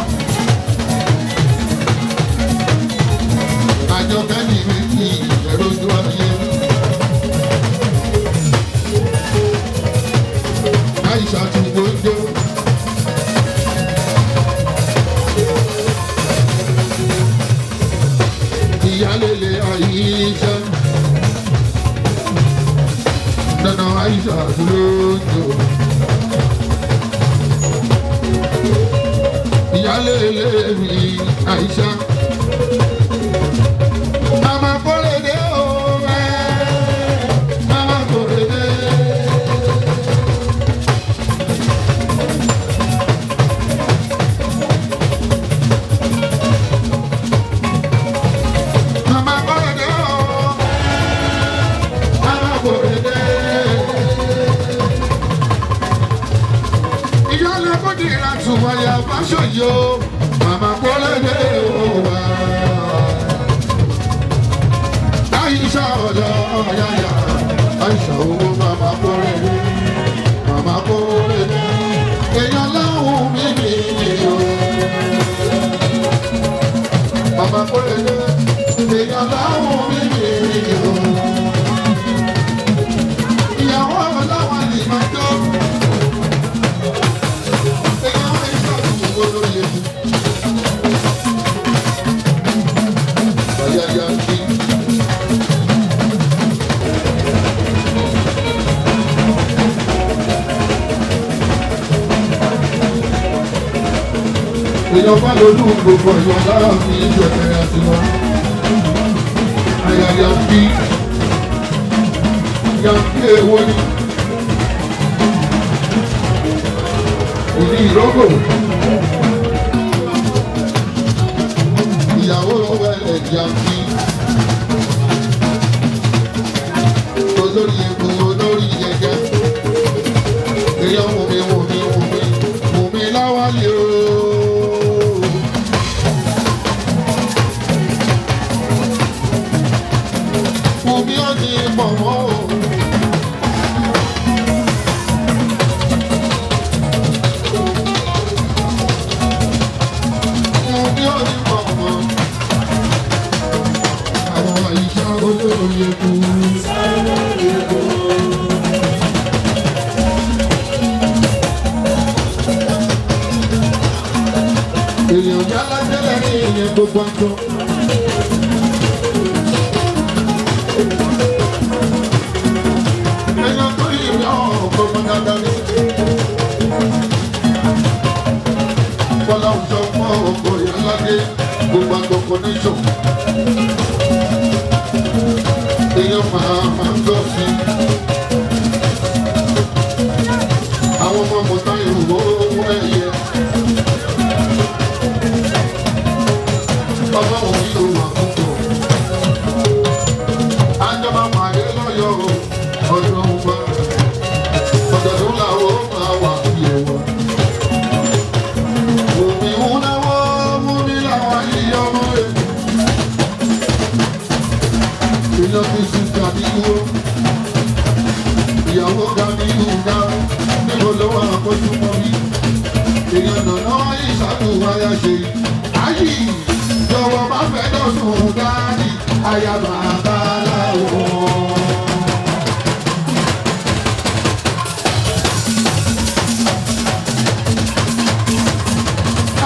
Àjọkẹ́ ní méjì ẹ̀rọjú ayé. Àìsà tún gbójó. Ìyálélé Àìṣà. Nana Àìṣà lójó. Ìyálélé mi Àìṣà. Màmá Kóredé o ẹ́. Màmá Kóredé. Màmá Kóredé o. Màmá Kóredé. Ìyálé Kúdìrà tùwáyà Fáṣọyò. Màmá Kóredé o wá. Àìṣà ọ̀dọ̀ ọ̀yàyà. Àìṣà owó màmá Kóredé. Màmá Kóredé. Èèyàn láwùn mí mi o. Màmá Kóredé. Èèyàn láwùn mí mi o. Ìyàwó ọlọ́wọ́ ni màá jó. Èèyàn Àìṣà owó lórí ewu. Bàyáyá kí. Èèyàn bá lójú gbogbo ìwọ̀n lára fi ìṣẹ̀fẹ̀ àti wọn. Àyàyà fi yàǹkí èwo ni. Ìdí ìrókò. Ìyàwó wẹ̀lẹ̀ yàǹkí. Olórí epo olórí ẹ̀jẹ̀. Èèyàn wùmí wùmí wùmí wùmí láwálé o. Wùmí ó ní pọ̀mọ́ o. Wùmí ó ní pọ̀mọ́. Àwọn àyíṣà olórí epo. Èèyàn yálà tẹ́lẹ̀ ní ìyẹn gbogbo àjọ. Èèyàn máa ń gbọ́ sí. Àwọn ọmọ mọ̀tá ìrùwọ́ owó ẹ̀yẹ. Ọmọ òun yóò wà púpọ̀. Ajọba pàdé lọ́yọ̀ ọdún wa. Ọ̀dọ̀dún làwọn máa wà bí ẹ̀wà. Òmí ń náwó mú ní làwọn yìí ọmọ rẹ̀. Èèyàn ti sùn tàbí wó. Ìyàwó ga ní ìhùgá. Níbo ló wà kójú mọ́ mi? Èèyàn nàná ìṣàdùn wáyà ṣe. Ayì jọ̀wọ́ má fẹ́ dọ̀sùn dáàdì. Aya bàbá láwo.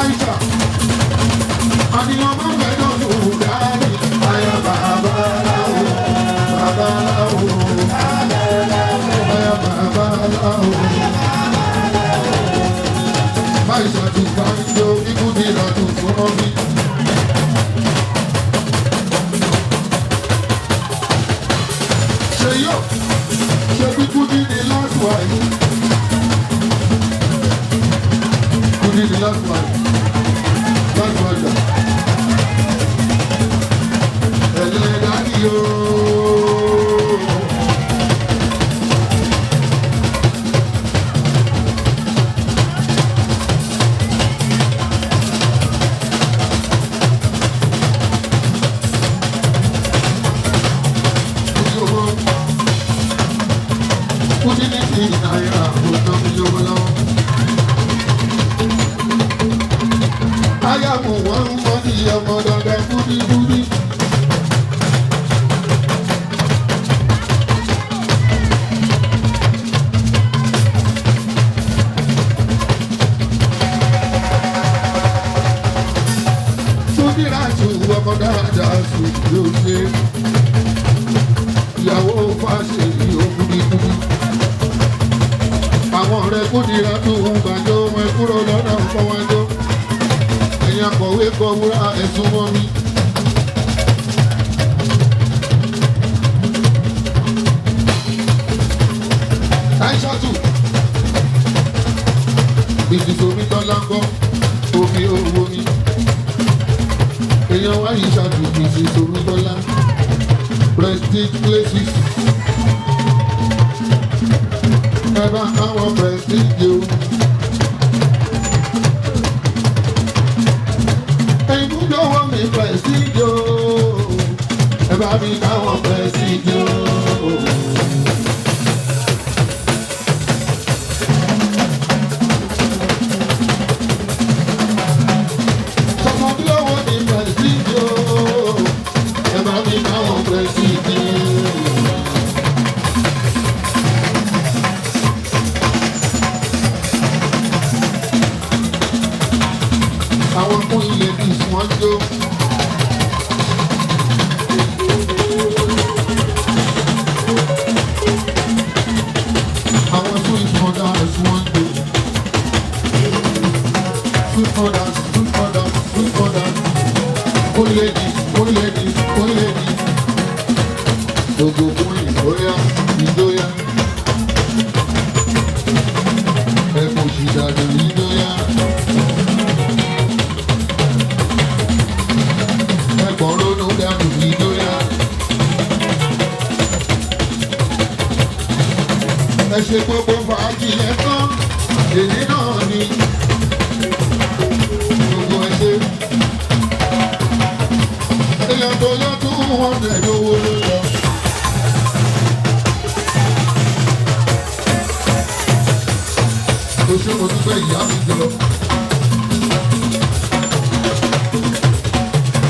Aisha, àníyàn má fẹ́ dọ̀sùn dáàdì. Aya bàbá láwo. Bàbá láwo. Aya bàbá láwo. Aisha ti bá ń jó ikú ti rà tù fún ọ́bí. Ṣé yóò ṣe bí Kúdí ni last wife? Kúdí ni last wife. Last wife dà. Ẹ̀lẹ́ dádì yóò. Kúdí ní ti náírà kò tó fi yówó lọ́wọ́. Áyàmù wọ́n ń mọ́ ní ọmọ dandan kúdí kúdí. Kúdírà tù ọmọ dáadáa sùn ló ṣe. Ìyàwó fáṣe yóò kúdí kúdí. Àwọn ọ̀rẹ́ Kúdírà tù ń gbàjọ́ wọn kúrò lọ́nà kọ́wájọ́. Ẹ̀yin akọ̀wé kọ wúrà ẹ̀sùn mọ́ mi. Aishatu Bìsìsì omi tọ́lá ń gbọ́ omi owó mi. Èèyàn wá Aishatu bìsìsì omi tọ́lá Prestige places. Ẹ bá káwọn Prestige o. Ibùdó mi Prestige o. Ẹ bá mi káwọn Prestige o. Sọ̀sọ̀ bí owó ní Prestige o. Ẹ bá mi káwọn Prestige o. Àwọn kún ilé ní ìsún jó. Àwọn tún ìsún ọ̀dà ẹ̀sùn wọn jó. Sweet mothers, sweet mothers, sweet mothers. Kún ladies, kún ladies, kún ladies. Gbogbo kún ìgbóyà, ìgbóyà. Ẹ̀kọ́ ṣìdàdù ìgbóyà. Ẹ̀kọ́ ronú dànù ìgbóyà. Ẹ ṣe gbogbo fàájì lẹ́tọ́, èyí náà ni gbogbo ẹ ṣe. Èèyàn tó yọ 200 owó ló lọ. Oṣù mo dúpẹ́ ìyá mi jọ.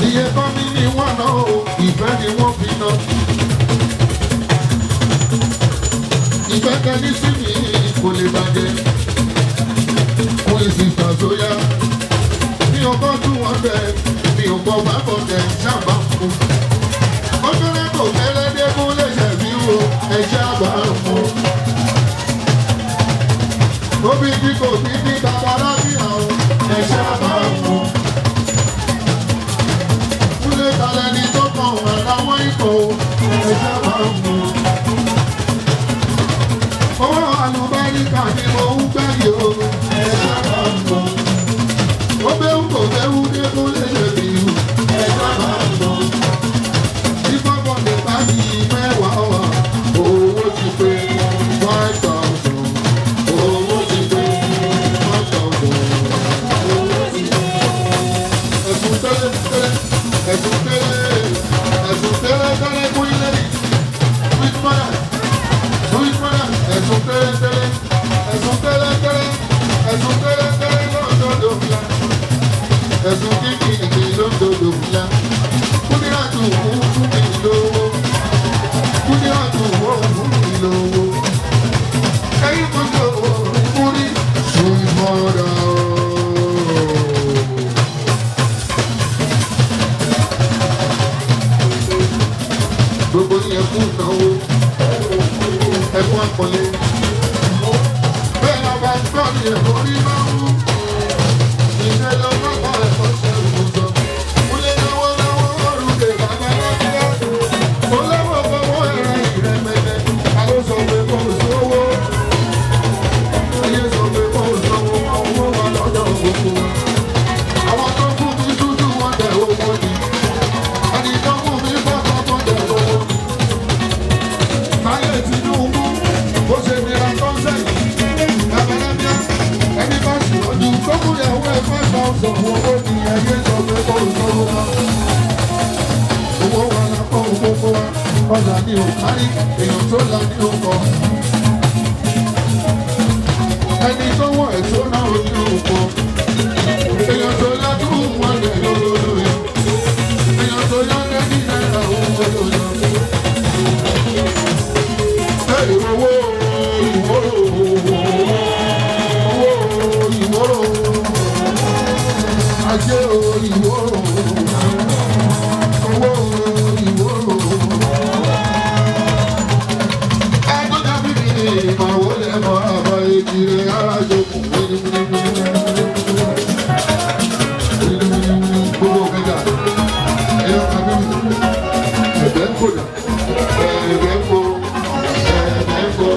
Iye kan mi ni wọ́n ná o, ìfẹ́ ni wọ́n fi ná. Ìfẹ́ tẹ́lí sí mi kò lè bàjẹ́. Kúlì sísà sóyá. Mi ò kọ́ 200, mi ò kọ́ 500, ṣáàbà ń kú. Ó kéré kò kéré dé kún lè ṣẹ̀bí wo, ẹ ṣáàbà ń kú. Obi bí kò bí ní bàbá lábí àwọn, ẹ ṣáàbà ń kú. Kúlé kalẹ̀ ní pọ̀ ẹ ṣá máa mú. Owó àlùbáríkà ni mo ń gbẹ́ yìí o, ẹ ṣá máa mú. Ó bẹ́ẹ̀ kò bẹ́ẹ̀ dé kó lè ṣe bí o, ẹ ṣá máa mú. Ìfọ̀bọ̀ lè bá di mẹ́wàá wà, owó ti pé 5,000. Owó ti pé 5,000. Owó ti pé. Ẹ̀sùn tẹ́lẹ̀ tẹ́lẹ̀, ẹ̀sùn tẹ́lẹ̀, ẹ̀sùn tẹ́lẹ̀ tẹ́lẹ̀ kú ilé ní. Sweet mother, sweet mother, ẹ̀sùn tẹ́lẹ̀ tẹ́lẹ̀, ẹ̀sùn tẹ́lẹ̀ tẹ́lẹ̀, ẹ̀sùn tẹ́lẹ̀ tẹ́lẹ̀ lọ́dọọdọ ńlá. Ẹ̀sùn kíkìkì lọ́dọọdọ ńlá. Kúndínlátù fún mi lówó. Kúndínlátù fún mi lówó. Ẹyin kò jọ òun rí. Sweet mother. Gbogbo ní ẹkún ìnáwó, ẹkún àpọ̀lé. Bẹ́ẹ̀ ni ọba gbọ́ ní ẹ̀kọ́ rí máa ń mú. Ìṣe lọ bá ẹ̀kọ́ ṣe òkùnkùn. Kúlé lọ́wọ́ lọ́wọ́ ọ̀rùn-ún bàbá lọ́wọ́. Ó lọ́wọ́ fọwọ́ ẹ̀rọ ìrẹ́pẹ̀tẹ̀. Ta ló sọ pé kò sówó? Ayé sọ pé kò sówó, owó wà lọ́dọ̀ gbogbo wa. Àwọn tó kú mi dúdú wọn dẹ̀ owó ni. Ẹni tó kú mi fọ́tọ̀ tó dẹ̀ owó ni. Táyé Tinubu, bó ṣe nira tó ń sẹ́yìn. Babalábíà, ẹni bá sì lọ́dún tó kú ìyàwó ẹ̀ 5,000 owó ni ayé sọ pé kò sówó mọ́. Owó wa la kọ́ gbogbo wa, ọjà ni ò kárí, èèyàn tó la ní ò kọ́. Ẹni tó wọ̀ ẹ̀tọ́ náà ò ní ò kọ́. Èèyàn tó la tó ń wọlé lólóyè. Èèyàn tó yá lẹ́ni náírà òun lólóyè. Ẹ owó ìwóró, owó ìwóró, ajé ìwóró, owó ìwóró. Ẹgbẹ́ bíbí ìmọ̀wó lẹ́mọ̀ àbọ̀ ìkiri arájokùn gbogbo kẹjà ẹ̀yọ́ kàbí ẹ̀bẹ̀ ń kò dà ẹ̀bẹ̀ ń kò ẹ̀bẹ̀ ń kò.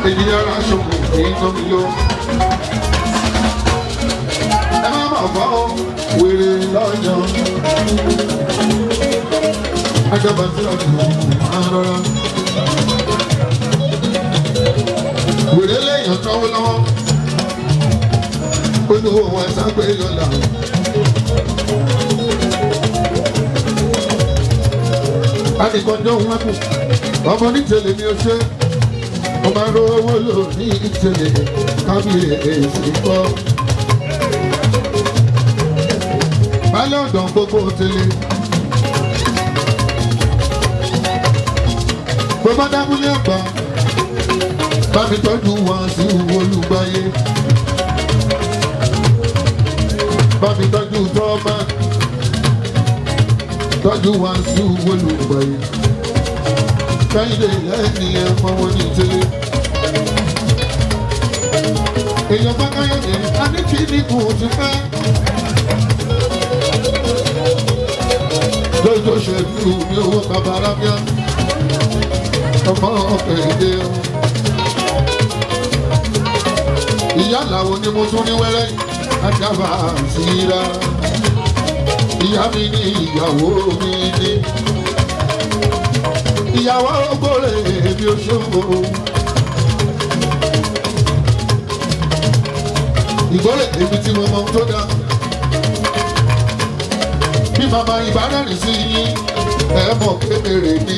Èyí ara ṣokùn kì í tán mi lọ. Ẹ má mà fọ́ wèrè lọ́jọ́. Ajábọ̀ sí ọ̀dùn máa rọra. Wèrè lẹ́yìn náwó lọ́wọ́. Olówó wa sápé lọ́la. Adìkọ̀jọ́ wọn kù. Ọmọ nítẹ̀lé mi ò ṣe. Ọmọ arówó lò ní ìtẹ̀lé kábíyèsí kọ́. Baálé ọ̀dàn gbogbo tẹ̀lé. Bọ́bá dábúlé ọ̀gbà, bá mi tọ́jú wọn sí olùgbàyé. Bá mi tọ́jú tọ́ọ́mà, tọ́jú wọn sí olùgbàyé. Kẹ́hìndé lẹ́ni ẹ̀fọ́ wọn ní tẹ́lẹ̀. Èèyàn bá Káyọ̀dé, a ní kí ni kò ti fẹ́. Lójó ṣe bí omi owó bàbá Rábíà, ọmọ ọ̀kẹ́dẹ́ o. Ìyá làwọn ni mo tún ní wẹ́rẹ́, ajábà síra. Ìyá mi ní ìyàwó mi ní. Ìyàwó ògbórè mi ò ṣòwò. Ìgbórè èmi tí mo mọ ohun tó dáa. Bí màmá ìbárẹ̀rìn sí yín, ẹ mọ̀ pé mèrè ni.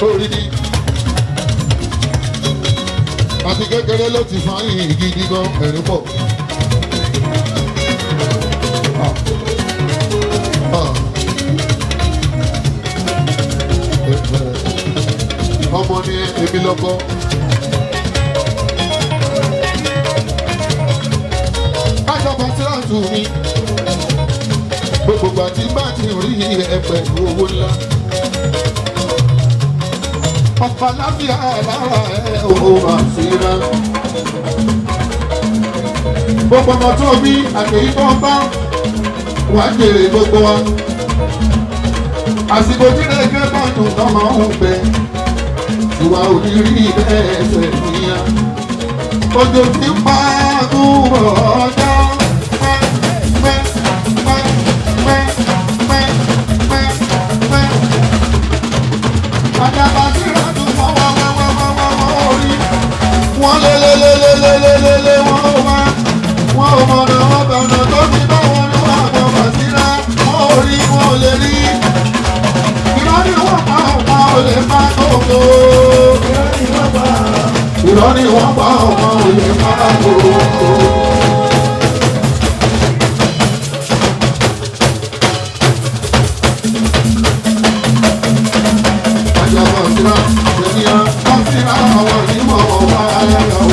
Orí ni àti kékeré ló ti fa yìnyín gidi gan ẹ̀rín pọ̀. Ah. Ah. Ọmọ ni èmi lọ́kọ. Aṣọ́fà síláàtù mi. Gbogbo ìgbà tí bá ti rí ẹ pẹ̀lú owó ńlá. Ọ̀pá láfíà lára ẹ̀ ò máa sí ra. Gbogbo ọmọ tó bí àtẹ̀yí tó ń bá wàá jèrè gbogbo wa. Àsìkò tí lè bá dùn náà máa ń bẹ. Ìwà òní rí bẹ́ẹ̀ ẹsẹ̀ níyà. Ojo ti ń pa àgùnbọ̀ ọjọ́ pẹ́ pẹ́ pẹ́ pẹ́ pẹ́ pẹ́ pẹ́. Àdàbà sí ìrọ̀dùn wọ́n wá wá wá wá wá wọ́n orí. Wọ́n lé lé lé lé lé lé lé lé wọ́n ò wá. Wọ́n ò mọ̀nà wọ́n bọ̀nà tó fi bá wọn lọ àgbọ̀n bàṣírà. Wọ́n ò rí wọn ò lè rí. Irọ́ ni wọ́n pa ọ̀pá ò lè pa gbogbo. Irọ́ ni wọ́n pa ọ̀pá ò lè pa gbogbo. Àjàbọ̀ síra, ènìyàn bá síra àwọn onímọ̀ wà láyọ̀.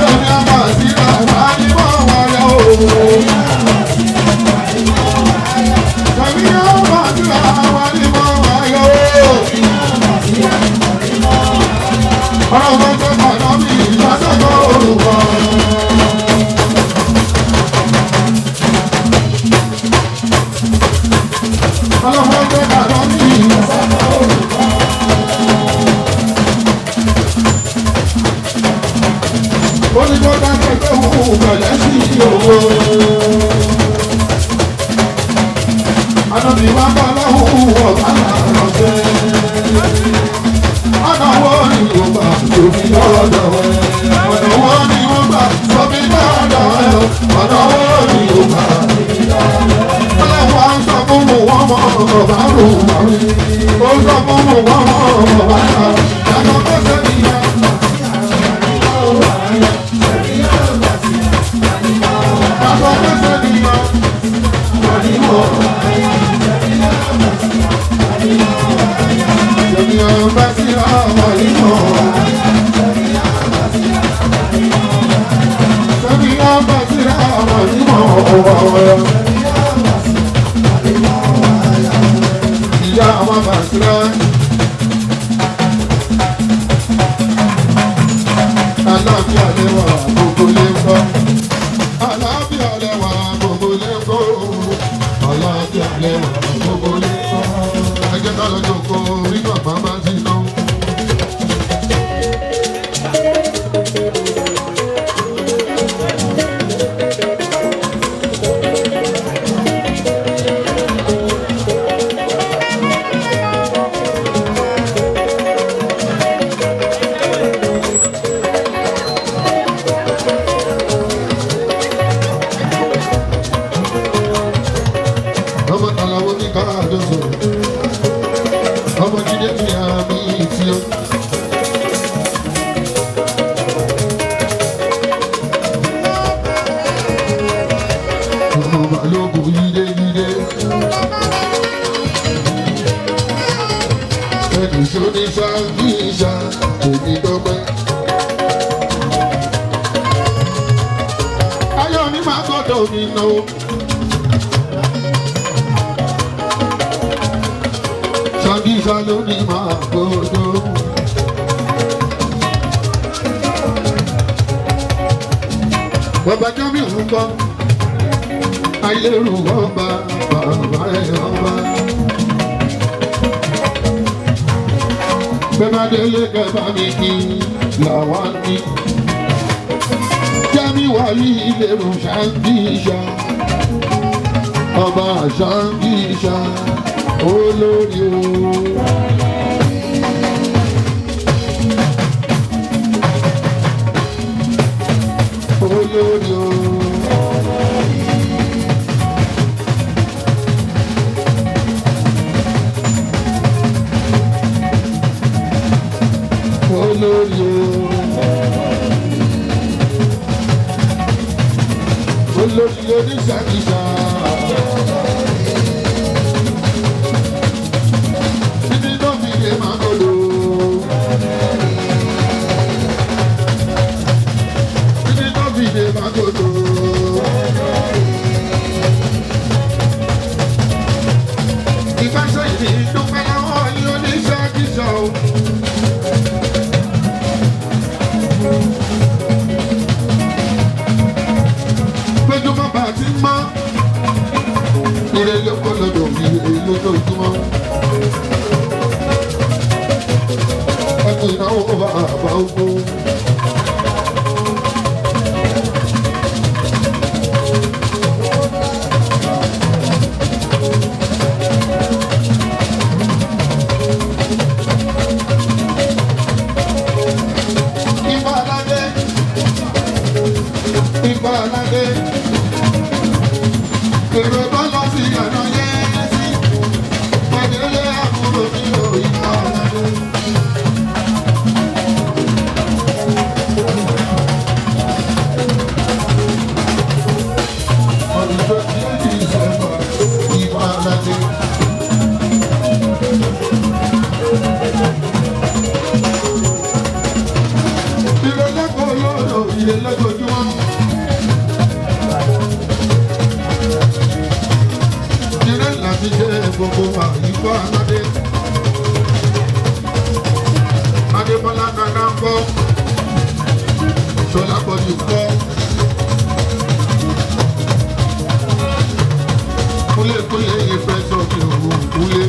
Ènìyàn bá síra àwọn onímọ̀ wà láyọ̀. Ènìyàn bá síra àwọn onímọ̀ wà láyọ̀. Ọlọ́run tó kọ̀ọ̀nà mi lọ́sọ̀kọ̀ orúkọ. Ọlọ́run tó kọ̀ọ̀nà mi lọ́sọ̀kọ̀ orúkọ. Ó ní kó dákẹ́ pé òun bẹ̀rẹ̀ sí owó. Ànàbì wá bá lọ́hùn ọ̀gá làrọ̀ jẹ́. Ọ̀nà wo ni ó gbà tóbi lọ́dọ̀ ẹ̀? Ọ̀nà wo ni ó gbà tóbi lọ́dọ̀ ẹ̀? Ọ̀nà wo ni ó gbà tóbi lọ́dọ̀ ẹ̀? Ọlọ́run á sọ fún mu wọ́n mọ̀ ọ̀bá rò wá rí. Ó sọ fún mu wọ́n mọ̀ ọ̀bá rà. Yàtọ̀ tó ṣe nìyẹn. Yàtọ̀ tó ṣe nìyẹn. Ènìyàn bá sí ọmọ ìmọ̀. Ènìyàn bá sí ọmọ ìmọ̀. Ìyá àwọn bàṣírá. Àlàáfíà lẹ́wà gbogbo lè ń kọ́. Àlàáfíà lẹ́wà gbogbo lè ń kọ́. Àlàáfíà lẹ́wà gbogbo lè ń kọ́. Ẹ jẹ́ ká lọ jókòó rí bàbá bá ti lọ. Ọmọ tàlàwọ́ ní káàdọ́sọ̀. Ọmọ jíde ní àmì ìtì o. Ọmọ balógun yídé yídé. Ẹnì sóní ṣáàgìṣà èmi dọ́pẹ́. Ayọ̀ mi máa gbọ́dọ̀ mi nà ó. Ṣáàgìṣà ló ní máa gbọ́dọ̀. Bàbá Jamiu ń kọ́, ayélu ọba, bàbá ẹ̀ ọba. Bẹ́ẹ̀ délé kẹfà mi kí làwọn ní. Jamiu wà ní ìlérò ṣáàgìṣà, ọba ṣáàgìṣà, olórí o. Olórí o. Olórí o. Olórí oníṣàkíṣà. Títí tó fi lè máa gbọdọ̀. Títí tó fi lè máa gbọdọ̀. Ìfẹsẹ̀ ìdí dúpẹ́ lọ́wọ́ ní oníṣàkíṣà o. ogun. Ifá aládé, Ifá aládé, èrò tó lọ sí ọ̀nà yẹn sí, pàdélé àbúrò mi ò Ifá aládé. Ọdún tó ti ń di ìṣẹ̀fọ̀ Ifá aládé. Ìrọ̀lẹ́kọ̀ọ́ lọ́rọ̀ ìrẹ̀ lójoojúmọ́. Ìrẹ̀ láti jẹ́ gbogbo àyíkọ́ aládé. Adébọ́lá nana ń bọ́. Ṣọlá bọ̀dì ń bọ́. Kúlékúlé ìfẹ́ sọ̀kì òun kúlé.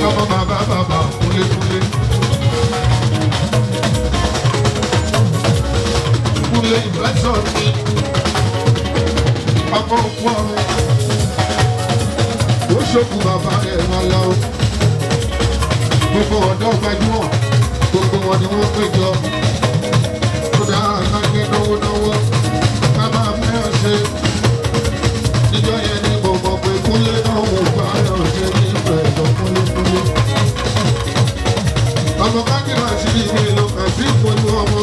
Ọmọ bàbá bàbá kúlékúlé. Kúlé ìfẹ́ sọ̀kì. Ọmọ òkú ọ̀run. Ó ṣòkù bàbá rẹ̀ wọn lọ. Gbogbo ọ̀dọ́ gbajúmọ̀. Gbogbo wọn ni wọ́n péjọ. Ó dáa ká gbé náwó náwó. Ká máa fẹ́ràn ṣe. Níjọ́ yẹn ni mo mọ̀ pé kúnlé náà wò bá lọ ṣe nífẹ̀ẹ́ lọ kúnlékúnlé. Ọmọ kákìrà sí ibi ló kà sí ìpolú ọmọ.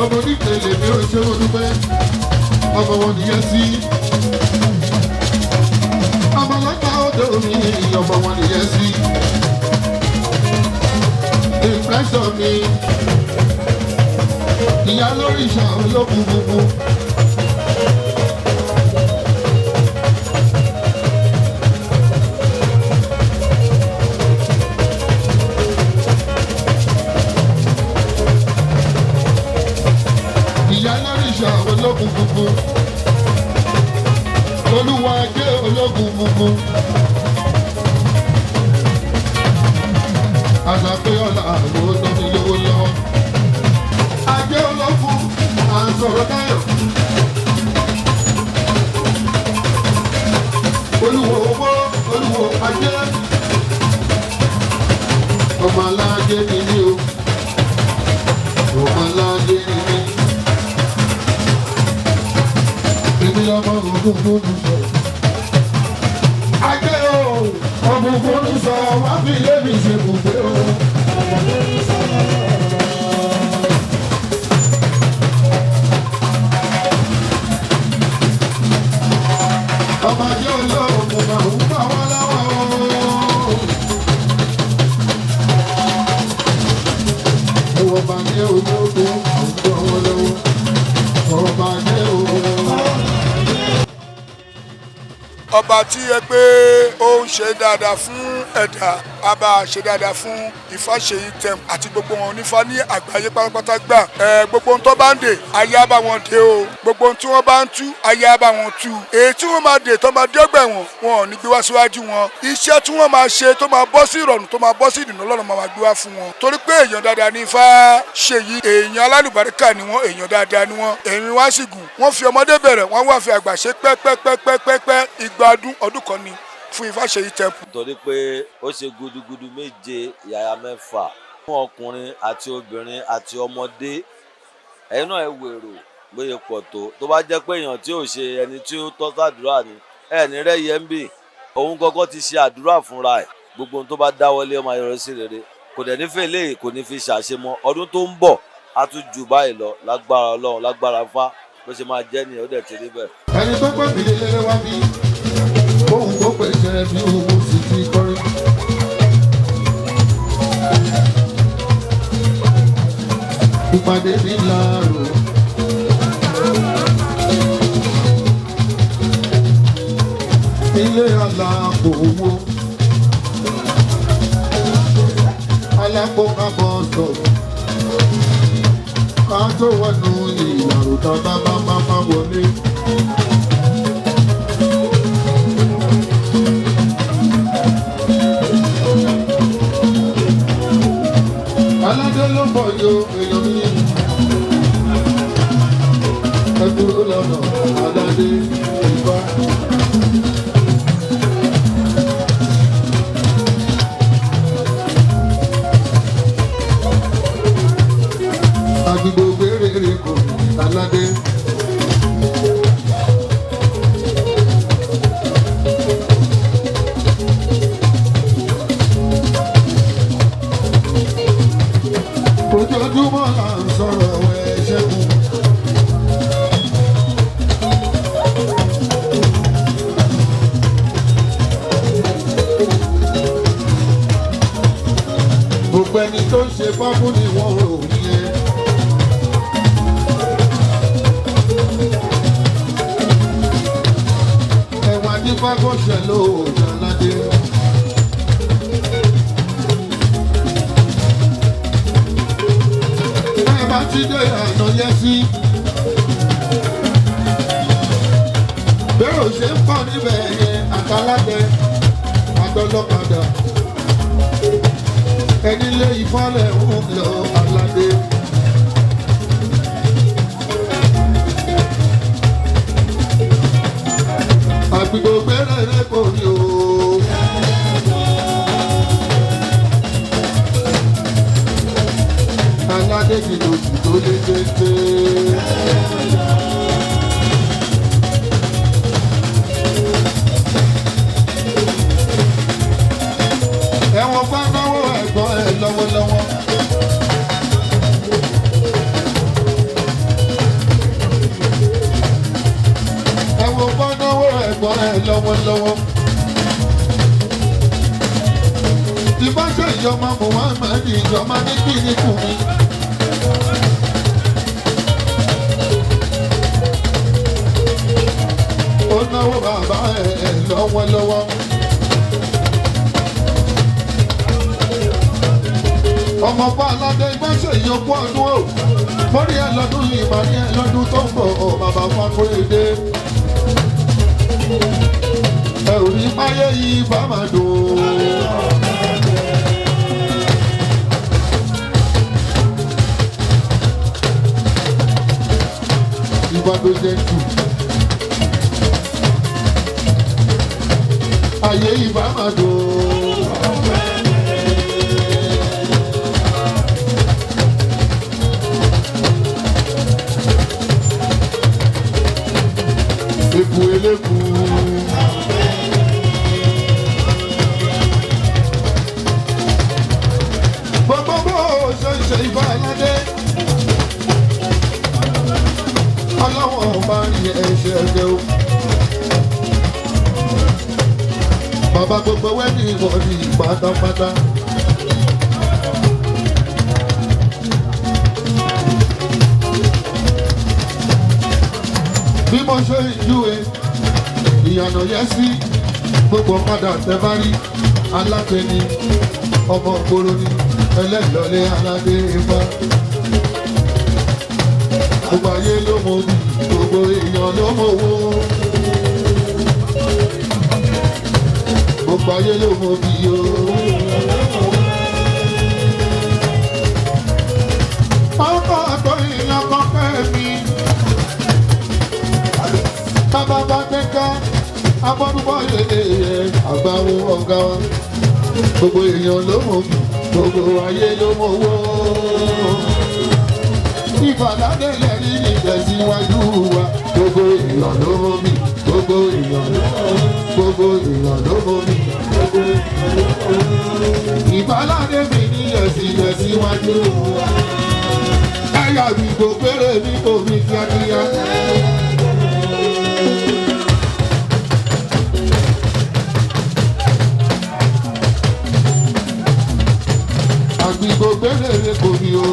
Ọmọ oníkèlè mi ò ṣe wọ́n dúpẹ́. Ọmọ wọn nìyẹn sí. Ọmọ lọ́gbà odò mi, ọmọ wọn nìyẹn sí. Ìpẹ́sọ̀ mi, ìyá lórí ìṣà olókùn gbogbo. Ìyá lórí ìṣà olókùn gbogbo. Olúwa jẹ́ olókùn gbogbo. Àṣàpé ọ̀la ló ná mi lówó lọ́wọ́. Ajé olókùn à ń sọ̀rọ̀ dáyọ̀. Olúwo owó, olúwo ajé. Ọmọ alájé ni mí o. Ọmọ alájé ni mí. Èmi lọ́mọ ògùn gbódù sọ̀rọ̀. Ajé o, ọmọ ògùn sọ wá fi ilé mi ṣe bùgbé o. Ọmọ ajé olóògùn máa ń bá wọn lọ́wọ́ o. Ọba ajé olóògùn ń bá wọn lọ́wọ́. Ọba ajé olóògùn. Ọba tí yẹ pé ó ń ṣe dáadáa fún ẹ̀dá, a bá ṣe dáadáa fún Ifáṣèyí tẹm àti gbogbo wọn onífá ní àgbáyé pátápátá gbà. Ẹ gbogbo ohun tó bá ń dè, ayé á bá wọn dè o. Gbogbo ohun tí wọ́n bá ń tú, ayé á bá wọn tú. Èyí tí wọ́n máa dè tó máa dé ọgbà ẹ̀wọ̀n, wọn ò ní gbé wá síwájú wọn. Iṣẹ́ tí wọ́n máa ṣe tó máa bọ́ sí ìrọ̀rùn, tó máa bọ́ sí ìdùnnú Ọlọ́run máa gbé wá fún wọn. Torí pé èèyàn dáadáa ní Ifáṣèyí, èèyàn alálùbáríkà ni wọ́n, èèyàn dáadáa ni wọ́n. Èmi wá sì gùn. Wọ́n fi ọmọdé bẹ̀rẹ̀, wọ́n wá fi àgbà ṣe pẹ́pẹ́pẹ́pẹ́pẹ́. Igba ọdún ọdún kan ni fún Ifáṣèyí temple. Nítorí pé ó ṣe gudugudu méje yàyà mẹ́fà fún ọkùnrin àti obìnrin àti ọmọdé. Ẹ̀yin náà ẹ wèrò bóyá pọ̀ tó. Tó bá jẹ́ pé èèyàn tí ò ṣe ẹni tí ó tọ́ sàdúrà ni, ẹni rẹ̀ yẹ ń bì. Òun gangan ti ṣe àdúrà fúnra ẹ̀. Gbogbo ohun tó bá dáwọ́lé ó máa yọrí sí rere. Kò dẹ̀ ní fèlè, kò ní fi ṣàṣemọ́. Ọdún tó ń bọ̀ á tún jù báyìí lọ lágbára Ọlọ́run, lágbára Ifá. Bó ṣe máa jẹ́ nìyẹn, ó dẹ̀ ti rí bẹ́ẹ̀. Ẹni tó pè mí lélẹ́rẹ́ wá bí òun kò pèsè bí òun sì ti kọrin. Ìpàdé ní láàrò. Ilé alápò owó. Alápò kábọ̀ sọ̀. Ká tó wọnú ìyàrá tá bá bá bá bá wọlé. Gbogbo ẹni tó ń ṣe fáfún ni wọ́n rò yẹn. Ẹ̀wọ̀n adífágọ́ṣẹ̀ ló jàládé. Ẹ bá ti dé àná yẹ sí. Bẹ́ẹ̀ ò ṣe ń pọ̀ níbẹ̀ yẹn àtàlátẹ àtọlọ́kadà. Ẹni lé ìfọ́lẹ̀ ń lọ aládé. Àgbègbè gbẹ́rẹ́rẹ́ kò ní o. Aládé kìlọ̀ jù tó lé téńté. Ẹ̀wọ̀n bá náwó ẹ̀gbọ́n ẹ̀ lọ́wọ́lọ́wọ́. Ẹ̀wọ̀n bá náwó ẹ̀gbọ́n ẹ̀ lọ́wọ́lọ́wọ́. Ìbáṣe ìjọba Muhammad ìjọba ní kíni kù mí. Ó náwó bàbá ẹ̀ lọ́wọ́lọ́wọ́. Ọmọ bá aládé ìbáṣe ìyókù ọdún o. Mórí ẹ lọ́dún yìí, màrí ẹ lọ́dún tó ń bọ̀, ọ̀ bàbá Fákóredé. Ẹ ò ní páyé yìí bá máa dùn. Ìbá tó jẹ́ jù. Ayé ìbá máa dùn. Eku eléku. Gbogbo bó o ṣe ń ṣe ìbá aládé. Ọlọ́wọ́n bá ń yẹ ẹṣẹ́ ẹgbẹ́ o. Bàbá gbogbo wẹ́ẹ̀dì ìwọ̀dì pátápátá. Bí mo ṣe ń júwe ìyànà yẹn sí gbogbo ọ̀kadà tẹ bá rí alápẹ̀ni ọmọ ògbóró ni ẹlẹ́dọ̀lẹ́ aládé ifá. Gbogbo ayé ló mọ obì, gbogbo èèyàn ló mọ owó. Gbogbo ayé ló mọ obì o. Ọkọ̀ àtọ́yìn lọ́kọ̀ fẹ́ mi. Bàbá bá gbẹ́ká, abọ́dúbọ̀ yẹ̀yẹ̀ àgbáwo ọ̀gá wa. Gbogbo èèyàn ló mọ obì, gbogbo ayé ló mọ owó. Ìfàládé lẹ́rí ìtẹ̀síwájú wa. Gbogbo èèyàn ló mọ mi, gbogbo èèyàn ló mọ mi, gbogbo èèyàn ló mọ mi. Ìfàládé mi ní ìtẹ̀síwájú wa. Ẹ̀yà mi kò péré mi kò mi kíákíá. Àgbìgbò péré kò mi o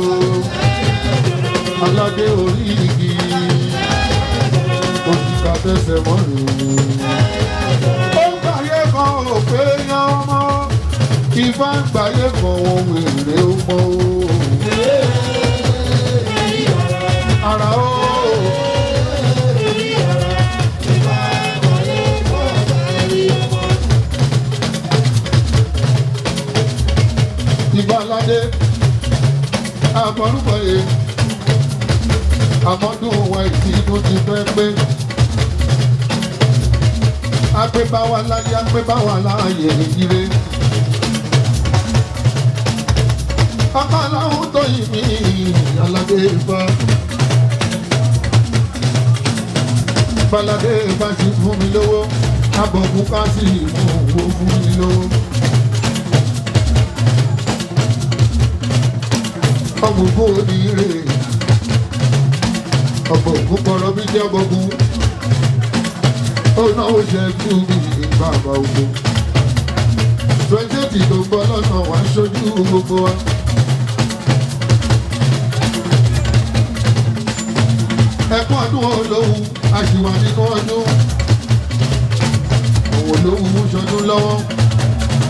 aládé orí igi òṣìkà tẹsẹ̀ mọ́rin. Ó ń gbàyé kan ò pé yan ọmọ, Ifá ń gbàyé kan ohun èrè ó mọ́ o. Ara o. Ifá aládé àbọ̀rúbọ̀yé àmọ́dún wa ìdí inú ti fẹ́ pé agbébáwa láyé agbébáwa láàyè ire. Ọkọ aláwọ̀ tó yìí mi aládé ifá. Baládé ifá ti fún mi lówó, abọ̀kún ká sì mú owó fún mi lówó. Ọ̀bùnkún oníire ọ̀bọ̀gún kọ̀rọ̀ bí jẹ́ ọ̀bọ̀gún ó náwó ṣe fún mi bàbá ogun 28 tó ń bọ̀ lọ́nà wá ṣojú gbogbo wa. Ẹkún ọdún olówó àṣìwà nínú ọdún. Àwọn olówó ń ṣọdún lọ́wọ́.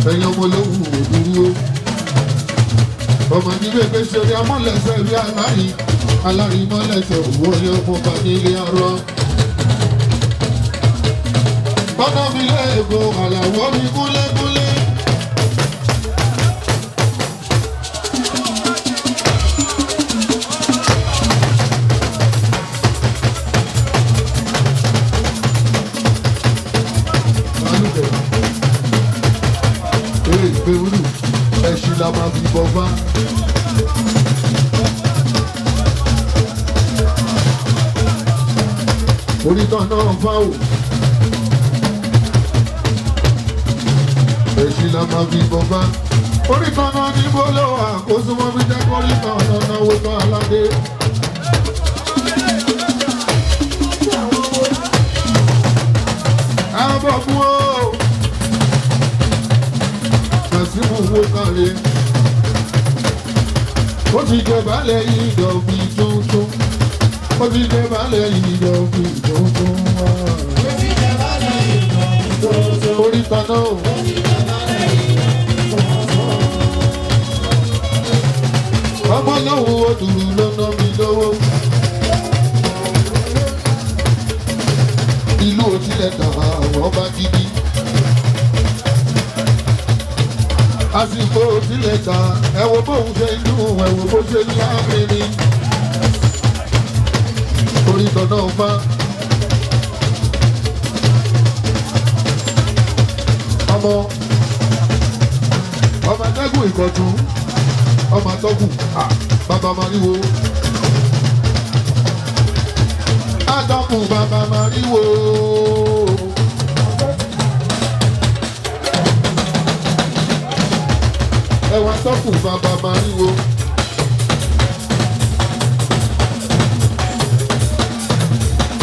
Ẹ̀yin ọmọ olówó ò dúró. Ọmọ nílé gbé ṣeré amọ́lẹ̀sẹ̀ rí aláì. Aláì mọ́lẹ̀sẹ̀ òwò ọyọ́ ọmọ bá nílé arọ́. Bọ́dọ̀ mi lẹ́ẹ̀kọ́ àlàwọ́ mi kúnlẹ́kúnlẹ́. Balùwẹ̀. Eré ìgbéwúrú ẹṣin la máa fi bọ bá. Orí tán náà fáwò. Ẹṣin la máa fi bọ bá. Orí kan náà ní bólú àkóso mọ́ mi jẹ́ kórí kan náà náwó tán aládé. Àbọ̀ fún o. Kàsímù wo kàlẹ́. Ó ti jẹ balẹ̀ ìdọ̀bí tuntun. Ó ti jẹ balẹ̀ ìdọ̀bí tuntun. Orí kan náà. Ọmọ lọ́wọ́ òdùrú ló ná mi lọ́wọ́. Ìlú òtílẹ̀ dà àwọn ọba gidi. Àsìkò òtílẹ̀ dà ẹ wo bóun ṣe inú ẹ wo bó ṣe láàrin. Orí tọ̀nà ọba. Ọmọ ọmọ atẹ́gùn ìkọ̀tún ọmọ atọ́kùn bàbá mariwo. Atọ́kùn bàbá mariwo. Ẹwà atọ́kùn bàbá mariwo.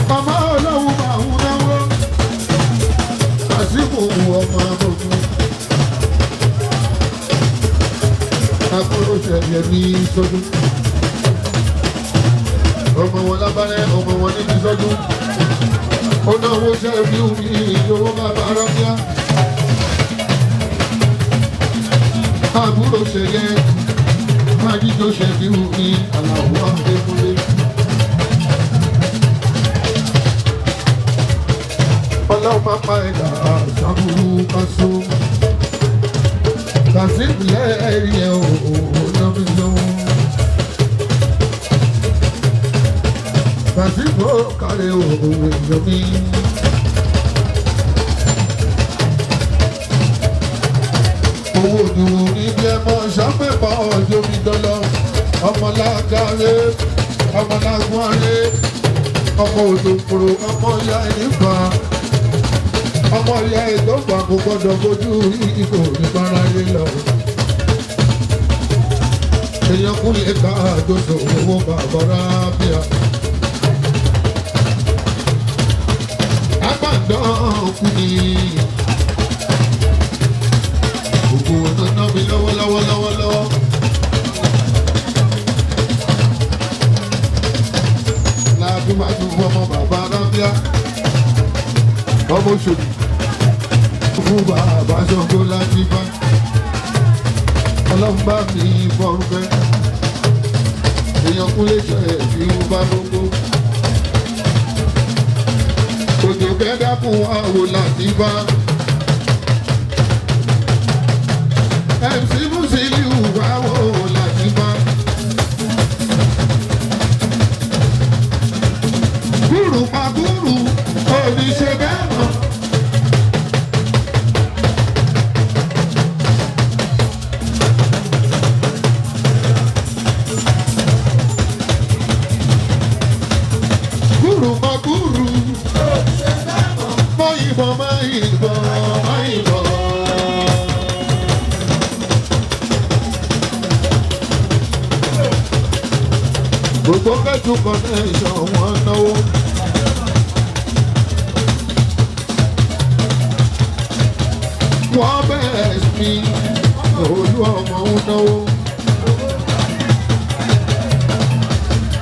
Màmá ọlọ́run máa ń náwó. Àsìkò ọmọ àbọ̀kù. Àbúrò ṣẹ̀yẹ ní sọ́dún. Ọmọ wọn lábárẹ́, ọmọ wọn níbi sọ́dún. Ó náwó ṣẹ́ẹ̀bí omi ìyówó bàbá rábíà. Àbúrò ṣẹ̀yẹ, Májíjó ṣẹ̀bí omi àlàó Adékúnlé. Ọlọ́run máa pa ẹ̀dá àṣàbùrú kásó. Kazeem lẹ́ẹ̀rí ẹ̀ ò ná mi lọ́wọ́. Kazeem ó kárẹ̀ òwò èèyàn mi. Owó dùrù ní bí ẹ mọ ṣàpẹ̀pọ̀ ọjọ́ mi dọ́lọ́. Ọmọlágàrẹ́ ọmọlágúnarẹ́ ọmọ òdòkòrò ọmọ ìyá ẹni fà ọmọ ìyá ìdọ́gba kò gbọ́dọ̀ fojú ikò níparáyé lọ. Èèyàn kúnlẹ̀ ká àjọṣọ owó bàbá rábíà. Àgbàdàn kú ni gbogbo ọ̀nà náà mi lọ́wọ́lọ́wọ́ lọ́wọ́lọ́wọ́. Láàbí máa tún ọmọ bàbá rábíà. Ọmọ Òṣòdì fún bàbá Ṣàngó láti bá ọlọ́run bá mi fọrúfẹ́ èèyàn kúnlé ṣe ẹ̀fí ń bá gbogbo òjò kẹ́dákùn àwò láti bá MC Musiliu àwò láti bá gúrù pa gúrù oníṣẹ́ bẹ́ẹ̀ mọ́. Gúrù mọ gúrù. Mọ ìbọn mọ ìbọn mọ ìbọn. Gbogbo kẹ́tù connection wọn náwó. Wọ́n bẹ̀rẹ̀ sí olú ọmọ ń náwó.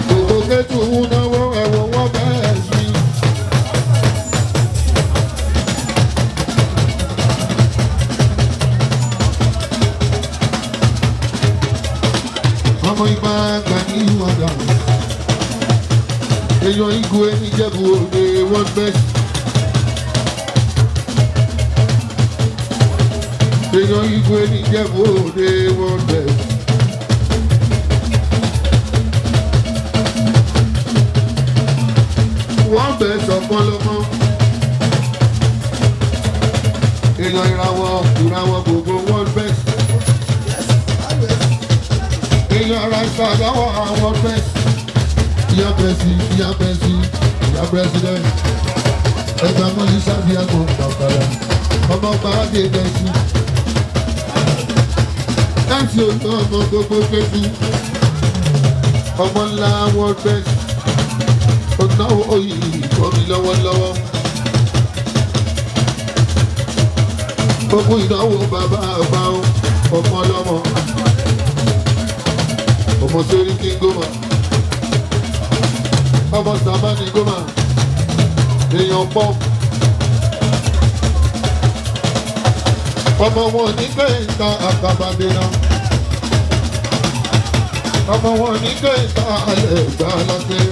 Gbogbo Kétu ń náwó ẹ̀wọ̀n wọ́n bẹ́ẹ̀ sí. Ọmọ ìgbà àgbà ní ìwàdà. Èèyàn igun ẹni jẹ́bu òde wọ́n bẹ́ẹ̀ sí. Èèyàn igun ẹni jẹ́bu òde wọ́n bẹ́ẹ̀ sí. Wọ́n bẹ̀ sọ̀kan lọ́mọ. Èèyàn ìràwọ̀ ìràwọ̀ gbogbo world best. Èèyàn ara ìsàdáwọ̀ àwọn best. Ìyá pẹ̀sì, ìyá pẹ̀sì, ìyá president. Ẹgbẹ́ amúlí sábíàgò bàbàrà. Ọmọ gbàdé bẹ̀sì. Láti òótọ́ ọmọ gbogbo pẹ̀sì. Ọmọ ńlá world best ọ̀nàwó ìkọ́ mi lọ́wọ́lọ́wọ́. Ogún ìdánwò bàbá àgbà ọmọ lọ́mọ. Ọmọ Sẹ́ríkí Gómà. Ọmọ Sàmánì Gómà. Èèyàn pọ̀. Ọmọ wọn ní kẹ́hìntà àkàbàdé náà. Ọmọ wọn ní kẹ́hìntà alẹ́ ìgbà lákẹ́.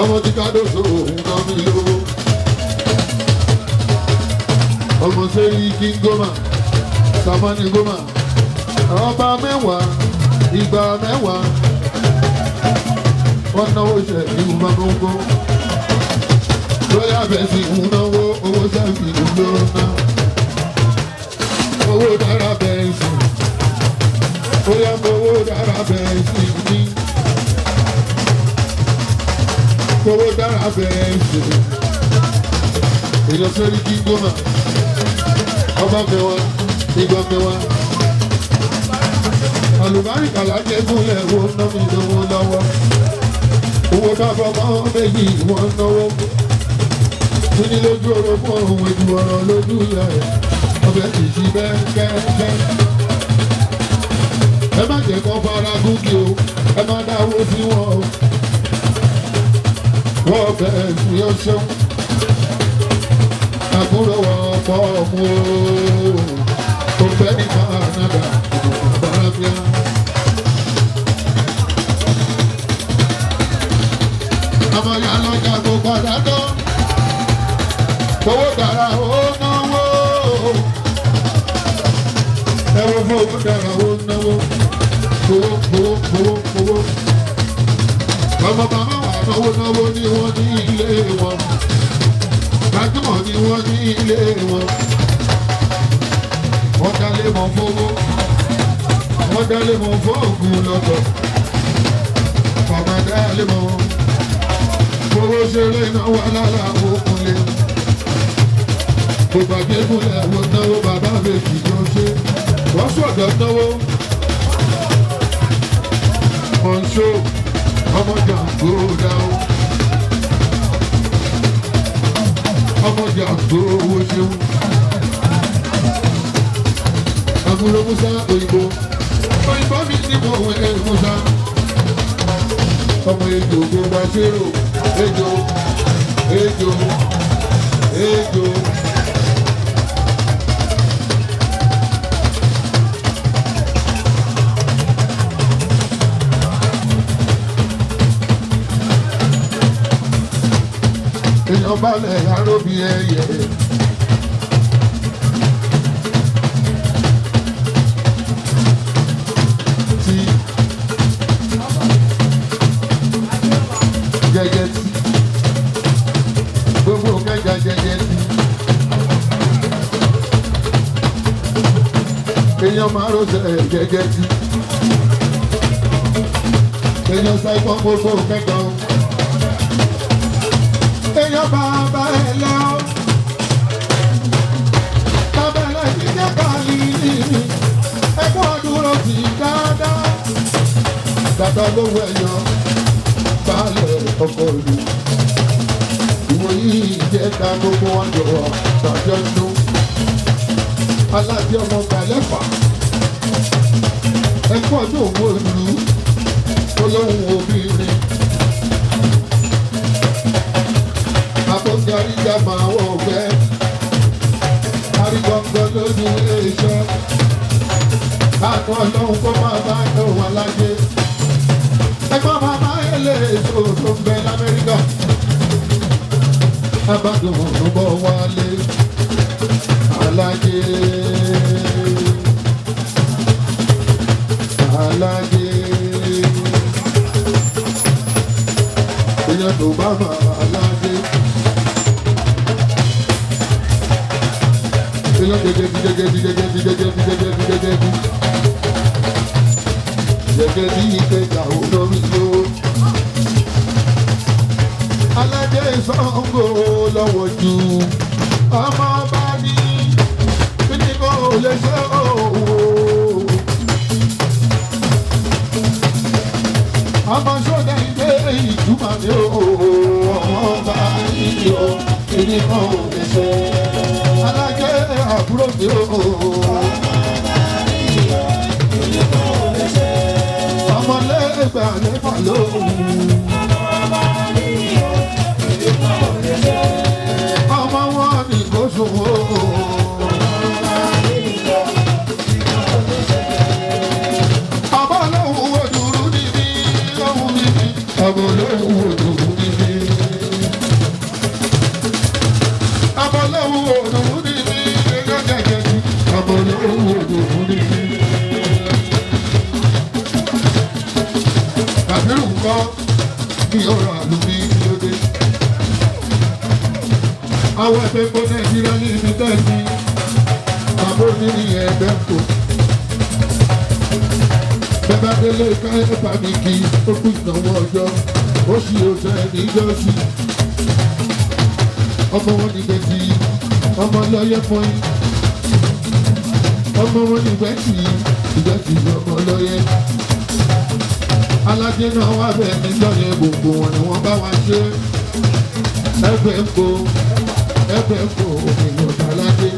Ọmọ tí kádòsó òun náà mi lówó. Ọmọ Sẹ́ríkí Gómà, Sàmánì Gómà, ọba mẹ́wàá, ìgbà mẹ́wàá. Wọ́n náwó ṣe ìlú Magungo. Lóyà bẹ̀sì ń náwó owó sẹ́fì ló ná. Owó dára bẹ̀sì. Bóyá owó dára bẹ̀sì ní. Owó dára bẹ̀rẹ̀ ṣe. Èèyàn Sẹ́ríkí Gómà. Ọba mẹ́wàá, ìgbà mẹ́wàá. Àlùbáríkà lájẹ́ gúnlẹ̀ wo ná mi lówó lọ́wọ́. Owó dábọ̀ mọ́ méjì wọ́n náwó. Kíni lójú ọ̀rọ̀ fún òun ètò ọ̀rọ̀ lójú ìyá rẹ̀. Ọbẹ̀ kì í ṣí bẹ́ẹ̀ kẹ́kẹ́. Ẹ má jẹ́ kó fara gúngì o, ẹ má dáwó sí wọn o. Wọ́n bẹ̀rẹ̀ sí ọṣẹ́ àbúrò wọn pọ̀ mú o fẹ́ ní Canada bàbá. Ọmọ ya lọ́jà gbogbo àdádọ́ owó dára ó náwó ẹ̀rọ fún owó dára ó náwó owó owó owó owó. Ọmọ bàbá wà náwó náwó ní wọ́n ní ilé wọn. Gbajúmọ̀ ni wọ́n ní ilé wọn. Wọ́n dálé mọ́ fowó. Wọ́n dálé mọ́ fóògùn lọ́tọ̀. Bàbá dálé mọ́. Fowó ṣeré náà wà lálá òkunlé. Gbogbo àgbégúnlẹ̀ wo náwó bàbá méjì ló ṣe. Wọ́n sọ̀dọ̀ náwó. Mọ̀ṣó ọmọ jàǹgó dáwó. Ọmọ jàǹgó owó ṣeun. Àbúrò Musa òyìnbó. Òyìnbó mi ní mo wẹ̀ ẹ́ Musa. Ọmọ ejò gbogbo àṣírò. Ejò ejò ejò. Èèyàn balẹ̀ aróbi ẹyẹ. Tí jẹjẹ tí gbogbo kẹjà jẹjẹ tí. Èèyàn máa rọṣẹ jẹjẹ tí. Èèyàn sáìpọ̀ gbogbo kẹjà o. Èèyàn bàbá ẹ lọ. Bàbá ẹ lọ jẹ́ kàlí ẹ̀kọ́ àdúró sí dáadáa. Dàdá lówó ẹ̀yọ balẹ̀ ọkọ̀ ìlú. Ìwòyí ìjẹta gbogbo wọn jọ̀wọ́ tàjọ́ nù. Aláàbí ọmọ Kàlẹ́fà. Ẹ̀kọ́ ọdún òwò ìlú. Olóhùn obìnrin. máa wọ̀ ọ̀fẹ́. Arígbọ̀ngàn lójú iṣẹ́. Àánú ọlọ́run kó máa bá ẹ̀wọ̀n alájẹ. Ẹgbọ́n màmá eléso tó ń bẹ l'Amẹ́ríkà. Abádùn ló bọ̀ wálé. Alájẹ. Alájẹ. Èèyàn tó bá máa alájẹ. Èèyàn gẹ́gẹ́ bí gẹ́gẹ́ bí gẹ́gẹ́ bí gẹ́gẹ́ bí gẹ́gẹ́ bí gẹ́gẹ́ bí. Gẹ́gẹ́ bí ìkẹjà olórí ló. Alájẹ Ṣàngó lọ́wọ́ jù. Ọmọ ọba ní kíni kò lè ṣe òwò. Ọmọ sọ́dà ilé ìjùmọ̀ ni ó ọmọ ọba ní o kíni kò lè ṣe. Alájẹ àbúrò mi o. Ọmọ lẹ́gbàá lẹ́fà lóhùn. Ọmọ wọn ni kò sùn o. Ọmọ olóhùn òdùrú ni mí, lóhùn ni mí. Ọmọ olóhùn òdùrú ni mí. Ọmọ olóhùn òdùrú ni mí, gẹ́gẹ́gẹ́. Ọmọ olóhùn òdùrú ni mí. Kàbírù ńkọ́ kí ọ̀rọ̀ àlùmí lóde. Àwọn ẹgbẹ́ kó Nàìjíríà ní ibi tẹ́sí. Bàbá onírin ẹgbẹ́ kò. Bẹ́bá délé ká ẹ̀fà mi kí ó kú ìnáwó ọjọ́. Ó sì oṣù ẹni jọ́sí. Ọmọ wọn ní bẹ́tì, ọmọ lọ́yẹ̀ fọyín. Ọmọ wọn ní bẹ́tì, ìbẹ́tì ọmọ lọ́yẹ̀. Aládé náà wà bẹ́ẹ̀ níjọ́ yẹn gbogbo wọn ni wọ́n bá wa ṣe. Ẹgbẹ́ ń kó ẹgbẹ́ ń kó òmìnira aládé.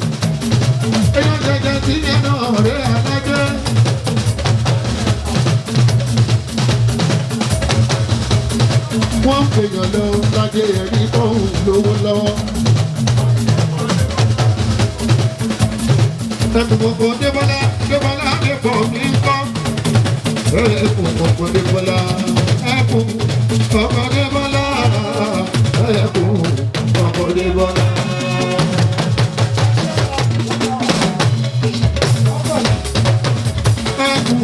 Eyín jẹjẹ tí yẹn náà rẹ̀ aládé. Wọ́n ń pèèyàn lọ lájẹ ẹ̀rí fóun lówó lọ́wọ́. Ẹkùn gbogbo Débọ́lá Débọ́lá Débọ̀ mi ń kọ́. Ẹkùn gbogbo Débọ́lá ẹkùn ọkọ̀ Débọ́lá ẹkùn ọkọ̀ Débọ́lá. Ẹkùn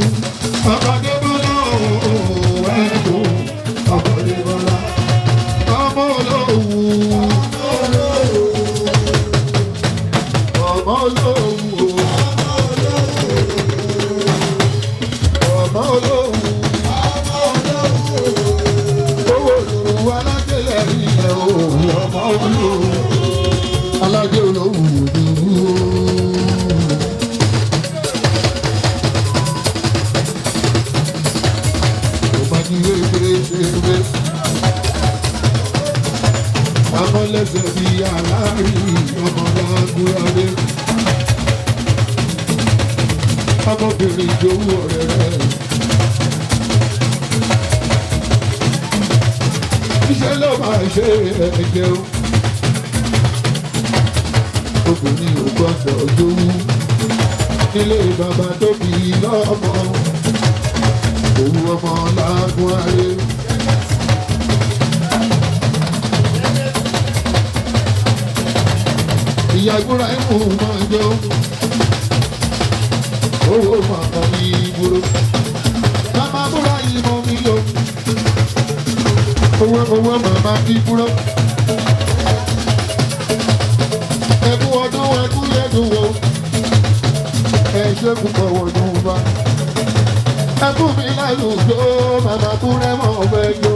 ọkọ̀ Débọ́lá ooo ẹkùn ọkọ̀ Débọ́lá. Ọmọ olówù ọmọ olówù ọmọ olówù owó olówù alájẹlẹ ilẹ̀ òwú ọmọ olówù alájẹ olówù dúró. Ọba ní wéwé wéwé amọ́lẹ́sẹ̀ bí aláàrí ọmọ lágúnradé. Ọmọbìnrin ìjòwú ọ̀rẹ́ rẹ̀. Iṣẹ́ ló máa ṣe ẹ̀jẹ̀ o. Obìnrin ò gbọ́dọ̀ jowú. Nílé bàbá tó bí lọ́mọ. Òwú ọmọ lágúnradé. Ìyá ìbúra ẹ̀mú máa jọ owó màmá mi búrò màmá búra yìí mọ́ mi lò owó owó màmá mi búrò ẹkú ọdún ẹkú yẹdùn wo ẹ ṣe púpọ̀ wọ̀dùn bá ẹkú mi lálùjọ màmá kúrẹ́ mọ́ ọ̀fẹ́ jọ.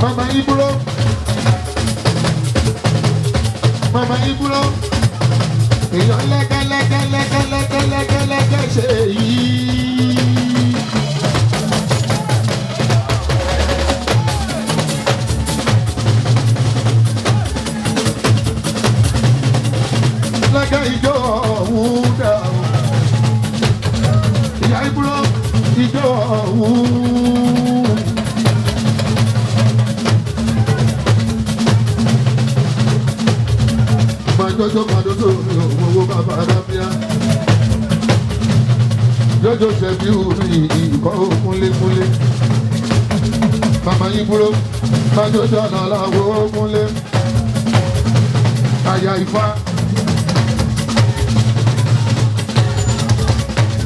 Mama Ibro, Mama Ibro, èèyàn lẹ́gẹ́lẹ́gẹ́lẹ́gẹ́lẹ́gẹ́lẹ́gẹ́ ṣe yìí. Lẹ́gẹ́ ìjọ ọ̀hún dà o. Gàdóso mi ò owó bàbá rábíà. Jọjọ ṣẹbi omi ìkọ́ kúnlékúnlé. Màmá yín búrò, bájọ́jọ́ ọ̀nà làwọ̀ kúnlé. Àyà Ifá.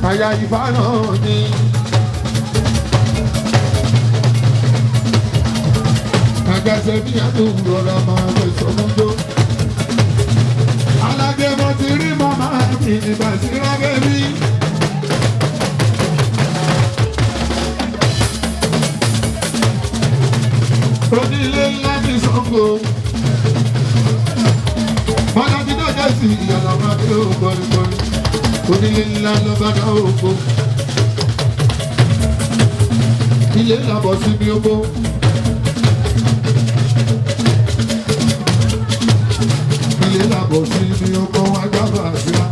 Àyà Ifá náà ni. Àgàṣe bí àdúgbò rọra máa fẹsọ̀ mú jó. Alágẹ̀mọ ti rí màmá mi nígbà tí rábẹ́ mi. Onílé ńlá ní Ṣàngó. Bọ́lá ti dọ́jà sí ìyàrá máa dé ògbọ́nìgbọ́nì. Onílé ńlá ló bá dá ògbó. Ilé làbọ̀ sí mi ogbó. Ilé làbọ̀ sí mi ogbó wá gbábà síra.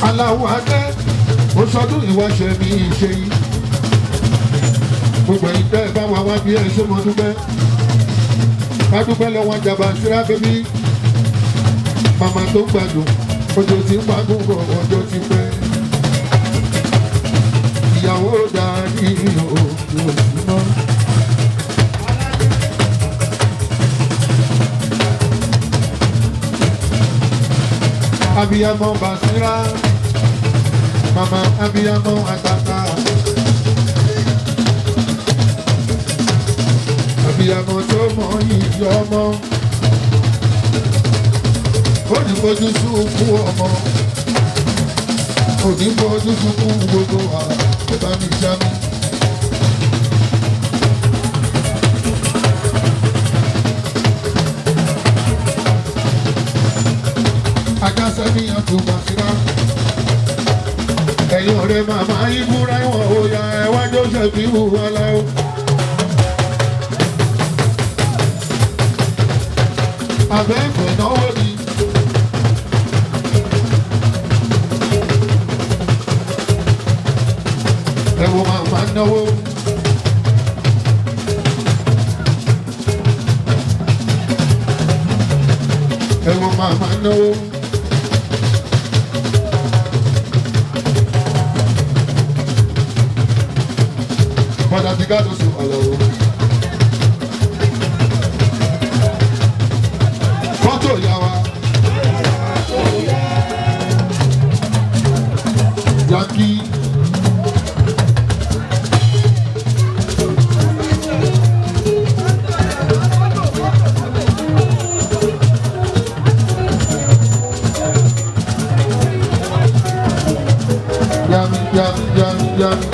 Aláwọ̀ adé, ó sọdún ìwáṣẹ̀ mi ìṣe yìí. Gbogbo ẹ̀yin tẹ́ ẹ bá wa wá bí ẹ ṣe mo dúpẹ́. Ká dúpẹ́ lọ́wọ́ jàmbá síra bébí. Màmá tó gbádùn, ọjọ́ tí ń pagún bọ̀ ọjọ́ ti pẹ́. Ìyàwó dàrí òjò sí mọ́. Abiyamọ Basira, màmá abiyamọ àtàtà. Abiyamọ tó mọ iyì ọmọ. Ó ní fojú sunkún ọmọ. Ó ní fojú sunkún gbogbo wa. Ẹ bá mi já mi. Agásẹ́mi àtún Basira. Ẹ̀yin ọ̀rẹ́ màmá Ibúra ìwọ̀n òòyà ẹ̀wá Joseph ìhùwà láwọ̀. Abẹ́ ìfẹ́ náwó ni. Ẹ wo màmá náwó. Ẹ wo màmá náwó. Bọ́dà ti gádùn sùn ọ̀lọ́wọ́. Fọ́tò yà wá. Yankee. Yami, yami, yami, yami.